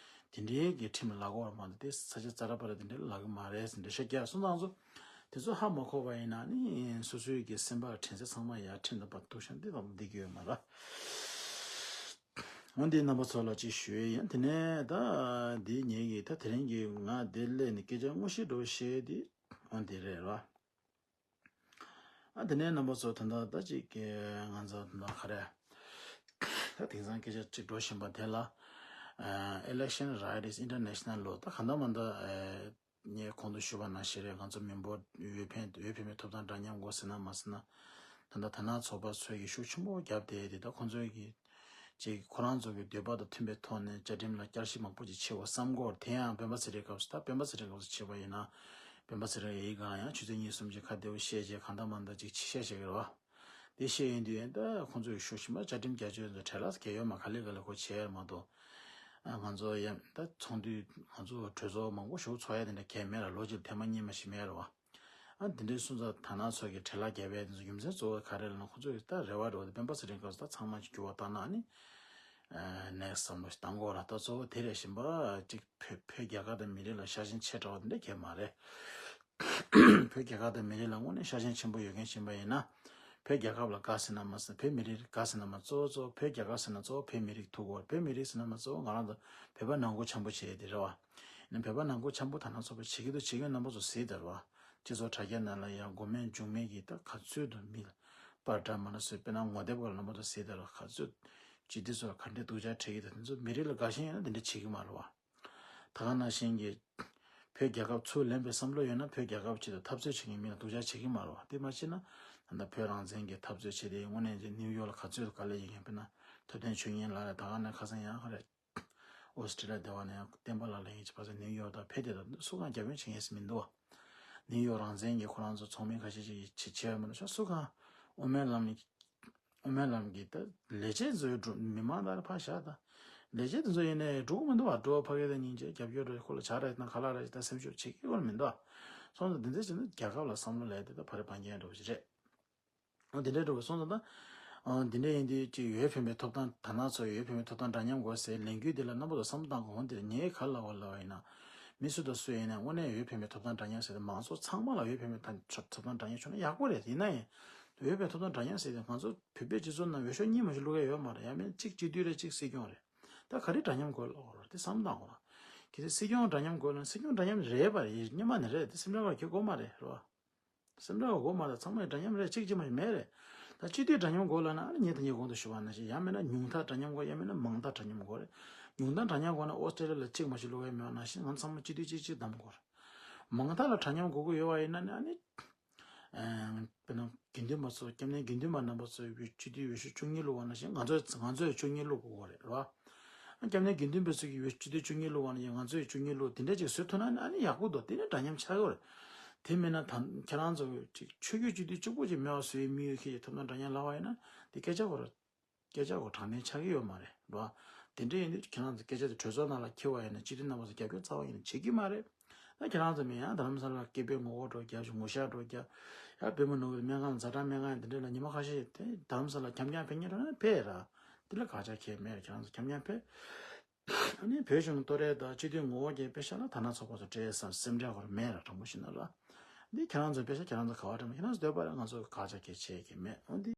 དེ་འདྲའི་གི་ཁྲིམས་ལ་ལབ་དགོས་ར་མ་གཏོགས་དེ་ས་ཆ་ཙ་ར་པ་ར་དེ་འདྲ་ལབ་གི་མ་རེད་ཟེར་འདྲ་བཤད་རྒྱག་སོང་ཙང་ཚོ། དེ་ཚོ་ཧ་མ་གོ་བ་ཡིན་ན་ནི་སོ་སོའི་གི་སེམས་པ་དྲན་ཚེ་ཚང་མ་ཡ་ཁྲིམས་དང་པ་ཐུག་ཤ་འདི་དང་འདི་གི་ཡོད་མ་ར། འོན་ཏེ་རྣམ་པ་ཚོ་ལ་ཅིག་ཞུ་ཡས་ཡིན། དེ་ནས་ད་འདི་ངེད་ཀྱིས་ད་དེ་རིང་གི་ང་འདིར་སླེབས་ནས་སྐད་ཆ་དངོས་གཞི་འགྲོ་བཤད་དེ་འོན་ཏེ་རེད་ར། ཨ་དེ་ནས་རྣམ་པ་ཚོ་ད་ལྟ་ད་ཅིག་ང་ཚོ་ད་ག་རེ་ད་དེང་སང་སྐད་ཆ་ཅིག་འགྲོ་བཞིན་པ་དེ་ལ་Election Right is International ལོ་ད་ག་འདྲ་མ་འདྲ། ངས་གོང་དུ་ཞུས་པ་ནང་བཞིན་རེད། ང་ཚོ་མི་འབོར་འོས་འཕེན་འོས་འཕེན་པའི་ཐོབ་ཐང་འདྲ་མཉམ་དགོས་ཟེར་ན་མ་ཟེར་ན། ད་ལྟ་དར་ནག་ཚོགས་པ་ཚོས་ཀྱི་ཤུགས་ཆེན་པོ་བརྒྱབ་བསྡད་དེ་ད་ཁོང་ཚོས་ཀྱི་ཅིག་ཁོ་རང་ཚོ་གི་འདོད་པ་དང་མཐུན་པའི་ཐོག་ནས་བཅའ་ཁྲིམས་ལ་བསྐྱར་ཞིབ་མང་པོ་ཅིག་བྱེད་དགོས་བསམ་གོ། དེ་ཡང་སྤེན་པ་ཚེ་རིང་སྐབས་སུ་ད་སྤེན་པ་ཚེ་རིང་སྐབས་སུ་བྱས་པ་ཡིན་ན་སྤེན་པ་ཚེ་རིང་ཡི་གང་ཡང་ཆུ་ཚོད་གཉིས་གསུམ་ཅིག་ཁ་བདེ་པོ་བཤད་བྱས་གང་ལྟར་མ་ལྟར་ཅིག་ཕྱི་བཤད་བྱེད་ཀྱི་རེད་བ། དེ་བཤད་ཡོང་དུས་ཡང་ད་ཁོང་ཚོ་ཡི་ཤུགས་ཆེན་པོ་བཅའ་ཁྲིམས་བརྒྱད་ཅུ་ཚོ་གྲལ་ལ་གལ་ཡོད་མ་ག་ལེ་ག་ལེ་ཁོ་བྱས་ཡོད་མ་གཏོགས། ཨ་ང་ཚོ་ཡང་ད་ཚོགས་འདུ་ང་ཚོ་གྲོས་ཚོགས་མང་པོ་ཞིག་ཚོགས་ཡ་དེ་འདྲ་གལ་མེད་ར། ལོ་གཅིག་ཐེངས་མ་གཉིས་མ་ཞིག་མེད་ར་བ། ཨ་དེ་འདྲའི་སོང་ཙང་དར་ནག་ཚོ་གི་གྲལ་ལ་བརྒྱབ་པའི་དེ་ཚོ་རྒྱུ་མཚན་གཙོ་བོ་ག་རེ་ལབ་ན་ཁོང་ཚོ་ཡི་ད་རེ་བ་རེ་བ་དེ་སྤེན་པ་ཚེ་རིང་སྐབས་སུ་ད་ཚང་མ་ཅིག་འགྱུར་བ་བཏང་ན་ཨ་ནི། ནེག་སི་བསམ་བློ་ཞིག་བཏང་དགོས་ར། ད་གཙོ་བོ་དེ་རེད། གཞན་པ་ཅིག་བོད་བོད་རྒྱལ་ཁབ་དང་མི་རིགས་ལ་ཤ་ཞེན་ཆེ་དྲགས་པ་དེ་འདྲ་གལ་མ་རེད། བོད་རྒྱལ་ཁབ་དང་མི་རིགས་ལ་དངོས་གནས་ཤ་ཞེན་ཆེན་པོ་ཡོད་མཁན་ཞིག་ཡིན་པ་ཡིན་ན། བོད་རྒྱལ་ཁབ་ལ་དགའ་ཟེར་ན་མ་ཟེར། བོད་མི་རིགས་དགའ་ཟེར་ན་མ་གཙོ་བོ་གཙོ་བོ་བོད་རྒྱལ་ཁབ་ཟེར་ན་གཙོ་བོ་བོད་མི་རིགས་ཐུག་གོ། བོད་མི་རིགས་ཟེར་ན་མ་གཙོ་བོ་ང་རང་ཚོ་བོད་པ་ནང་ཁུལ་འཆམ་པོ་བྱས་དེ་རེད་བ། ཡིན་ན་བོད་པ་ནང་ཁུལ་འཆམ་པོ་དར་ནག་ཚོགས་པ་བྱེད་ཀྱི་འདུག་རྣམ་པ་ཚོ་གཟིགས་དང་ར་བ། སྤྱི་ཚོགས་དྲ་རྒྱ་ནང་ལ་ཡང་མགོ་མེད་མཇུག་མེད་ཀྱི་ད་ག་ཚོད་དུ་མི་ལ་པར་འདྲ་མ་འདྲ་བཟོས། དཔེར་ན་ངོ་དེབ་སྒང་ལ་རྣམ་པ་ཚོ་གཟིགས་དང་ར་བ། ག་ཚོད་སྤྱི་འཐུས་ཚོ་ལ་ག་འདྲས་སྡུག་ཅག་འཕྲད་ཀྱི་འདུག་དེ་ཚོ་མི་རིགས་ལ་དགའ་ཞེན་ཡོད་ན་དེ་འདྲ་བྱེད་ཀྱི་མ་རེད་བ། ད་ག་ནང་བཞིན་གྱི་བོད་རྒྱལ་ཁབ་ཚུར་ལེན་པའི་བསམ་བློ་ཡོད་ན་བོད་རྒྱལ་ཁབ་ཆེད་དུ་འཐབ་རྩོད་བྱེད་མཁན་མི་ལ་སྡུག་ཅག་བྱེད་ཀྱི་མ་རེད་བ། དེ་མ་བྱས་ན་ད་ལྟ་བོད་རང་བཙན་གྱི་འཐབ་རྩོད་བྱེད་དེ་དངོས་གནས་ཀྱི་ནིའུ་ཡོག་ལ་ག་ཚོད་དུ་དཀའ་ལས་ཡིན་མཁན། དཔེར་ན་ཐུབ་བསྟན་ཆོས་ཉིད་ལགས་རེད། ད་ག་ནས་ཁ་སང་ཡང་ཧ་རེད། ཨོ་སི་ཀྲི་ལི་ཡ་སྡེ་བ་ནས་ཡང་བསྟན་པ་ལགས་ལ་ཡིན་གྱི་ཕ་ཚ་ནིའུ་ཡོག་དང་ཕེབས་དེ་ད་སུ་གང་རྒྱབ་སྐྱོར་བྱེད་མཁན་ཞིག་མི་འདུག་བ། ནིའུ་ཡོག་རང་བཙན་གྱི་ཁོ་རང་ཚོ་ཚོགས་མི་ཁ་ཤས་ཅིག་གིས་བྱེད་བྱེད་ཡོད་མ་རེད་ཤག་སུ་གང་དབུ་མའི་ལམ་ནས་དབུ་མའི་ལམ་གྱི་ད་ལས་བྱེད་ཚོའི་འགྲོ་མི་མང་དག་ཕར་བཞག་ད། ལས་བྱེད་དེ་ཚོ་ཡིན་ནའི་འགྲོ་གི་མི་འདུག་བ། འགྲོ་བ་ཕ་གི་དང་སྙིང་རྗེ་རྒྱབ་སྐྱོར་འགྲོ་ཁོ་ལ་བྱ་ར་དང་ག་ལ་ར་ཞིག་ད་སེམས་ཤུགས་བྱེད་ཀྱི་ཁོ་ལ་མི་འདུག་བ། སོང་ཙང་འདི་འདྲ་བྱས་ན་རྒྱལ་ཁབ་ལ་བསམ་བློ་ལས་དེ་ད་ཕ་རི་བན་རྒྱལ་འགྲོ་བ་ཞིག་རེད། འོ་འདི་འདྲ་འགྲོ་བ་སོང་ཙང་ད། འོ་འདི་འདྲ་ཡིན་དུས་ཅིག་འོས་འཕེན་པའི་ཐོབ་ཐང་དར་ནག་ཚོ་འོས་འཕེན་པའི་ཐོབ་ཐང་འདྲ་མཉམ་དགོས་ཟེར་ལས་འགུལ་འདི་ལ་རྣམ་པ་ཚོ་བསམ་བློ་བཏང་དགོས། འོ་འདིར་ངས་ག་ལ་བ་ལ་བ་ཡིན་ན། མི་སུ་དང་སུ་ཡིན་ན་དངོས་གནས་འོས་འཕེན་པའི་ཐོབ་ཐང་འདྲ་མཉམ་ཟེར་ཏེ་མང་ཚོགས་ཚང་མ་ལ་འོས་འཕེན་པའི་ཐོབ་ཐང་འདྲ་མཉམ་བྱུང་ན་ཡག་པོ་རེད། ཡིན་ན་ཡང་འོས་འཕེན་ཐོབ་ཐང་འདྲ་མཉམ་ཟེར་ཏེ་ང་ཚོ་བོད་པའི་སྤྱི་ཚོགས་ནང་འོས་ཤོག་གཉིས་མ་ཞིག་བླུག་ཡ་ཡོད་མ་རེད། ཡང་མིན་གཅིག་སྤྱི་འཐུས་རེད། གཅིག་སྲིད་སྐྱོང་རེད། ད་ག་རེ་འདྲ་མཉམ་དགོས་ལབ་དགོས་རེད། དེ་བསམ་བཏང་དགོས་རེད། གལ་སྲིད་སྲིད་སྐྱོང་འདྲ་མཉམ་དགོས་ན་སྲིད་སྐྱོང་འདྲ་མཉམ་རེད་པ་རེད། སྔོན་མ་ནས་རེད། དེ་སེམས་ཁྲལ་བ་གི་དགོས་མ་རེད། རེད་བ། སེམས་ཁྲལ་བ་དགོས་མ་རེད། ཚང་མ་འདྲ་མཉམ་རེད། གཅིག་གཅིག་མ་མེད་རེད། ད་སྤྱི་འཐུས་འདྲ་མཉམ་དགོས་ལབ་ན་ཨ་ནི་ངས་ད་ངས་གོང་དུ་ཞུས་པ་ནང་བཞིན་ཡང་མིན་ན་ཉུང་མཐའ་འདྲ་མཉམ་དགོས། ཡང་མིན་ན་མང་མཐའ་འདྲ་མཉམ་དགོས་རེད། ཉུང་མཐའ་འདྲ་མཉམ་དགོས་ན་ཨོ་སི་ཀྲི་ལི་ཡ་ལ་གཅིག་མ་ཞིག་བླུག་ཡ་མེད་པ་ནང་བཞིན་ང་ཚང་མ་སྤྱི་འཐུས་གཅིག་གཅིག་བདམས་དགོས་རེད། མ་མང་དག་ལ་འདྲ་མཉམ་དགོས་ཀྱི་ཡོད་པ་ཡིན་ན་ནི་ཨ་ནི། དཔེར་ན་དགེ་འདུན་པ་ཚོ་སྐྱབས་གནས་དགེ་འདུན་པ་རྣམ་པ་ཚོའི་སྤྱི་འཐུས་འོས་ཤོག་བཅུ་གཉིས་བླུགས་པ་ནང་བཞིན་ང་ཚོས་ང་ཚོས་བཅུ་གཉིས་བླུགས་དགོས་རེད་རེད་བ། སྐྱབས་གནས་དགེ་འདུན་པ་ཚོ་གི་འོས་སྤྱི་འཐུས་བཅུ་གཉིས་བླུགས་པ་ནང་བཞིན་ང་ཚོས་བཅུ་གཉིས་བླུགས་དེ་འདྲ་ཅིག་བཟོས་ཐུབ་ན་ནི་ཨ་ནི་ཡག་པོ་འདུག་དེ་ནི་འདྲ་མཉམ་ཆགས་ཀྱི་རེད། དེ་མིན་ན་ད་ཁྱེད་རང་ཚོ་ཅིག་ཆོས་བརྒྱུད་སྤྱི་འཐུས་གཅིག་པོ་ཅིག་མེད་པ་བཟོ་ཡི་དམིགས་ཡུལ་ཁྱེད་ཀྱི་ཐོབ་ཐང་འདྲ་མཉམ་ལབ་པ་ཡིན་ན་དེ་སྐད་ཆ་གོ་རེད། སྐད་ཆ་གོ་དྲང་གནས་ཆགས་ཀྱི་ཡོད་མ་རེད་རོ། དེ་འདྲ་ཡིན་དུས་ཁྱེད་རང་ཚོ་སྐད་ཆ་དེ་གྲོས་ཚོགས་ནང་ལ་འཁྱེར་བ་ཡིན་ན་སྤྱི་འཐུས་རྣམ་པ་ཚོ་རྒྱབ་སྐྱོར་རྩ་བ་ཡིན་ན་བྱེད་ཀྱི་མ་རེད། ད་ཁྱེད་རང་ཚོ་མི་ཡང་རྡ་རམ་ས་ལ་སྐད་འབོད་ངོ་རྒོལ་འགྲོ་རྒྱབ་ཞིག་ངོ་ཤེས་འགྲོ་རྒྱབ། ཡང་བོད་མི་ནང་གི་སྨན་ཁང་ཛ་དྲག་སྨན་ཁང་ཡིན་དེ་འདྲ་ལ་ཉི་མ་ཁ་ཤས་དེ་རྡ་རམ་ས་ལ་འཁྱམ་འཁྱམ་ཕེབས་མཁན་འགྲོ་ན་ཕེབས་ར། དེ་ལ་དགག་བྱ་གང་ཡང་མེད་ར། ཁྱེད་རང་ཚོ་འཁྱམ་འཁྱམ་ཕེབས། ཨ་ནི་བོད་གཞུང་གི་ལྟོ་རེ་དང་སྤྱི་འཐུས་ངོ་རྒོལ་གྱི་དཔེ་ཤ་ལ་ད་ན་ཚོགས་པ་ཚོ་སྤྲད་བསམ་སེམས་ཁྲལ་བར་མེད་ར་དྲང་པོ་ཞུས་ན་ར། འདི་ཁྱེད་རང་ཚོ་དཔེ་ཤ་ཁྱེད་རང་ཚོ་ག་བ་དྲན་པ་ཁྱེད་རང་ཚོ་འདོད་པ་ར་ང་ཚོ་གི་དགག་བྱ་གལ་ཆེ་གི་མེད་འོ་འདི།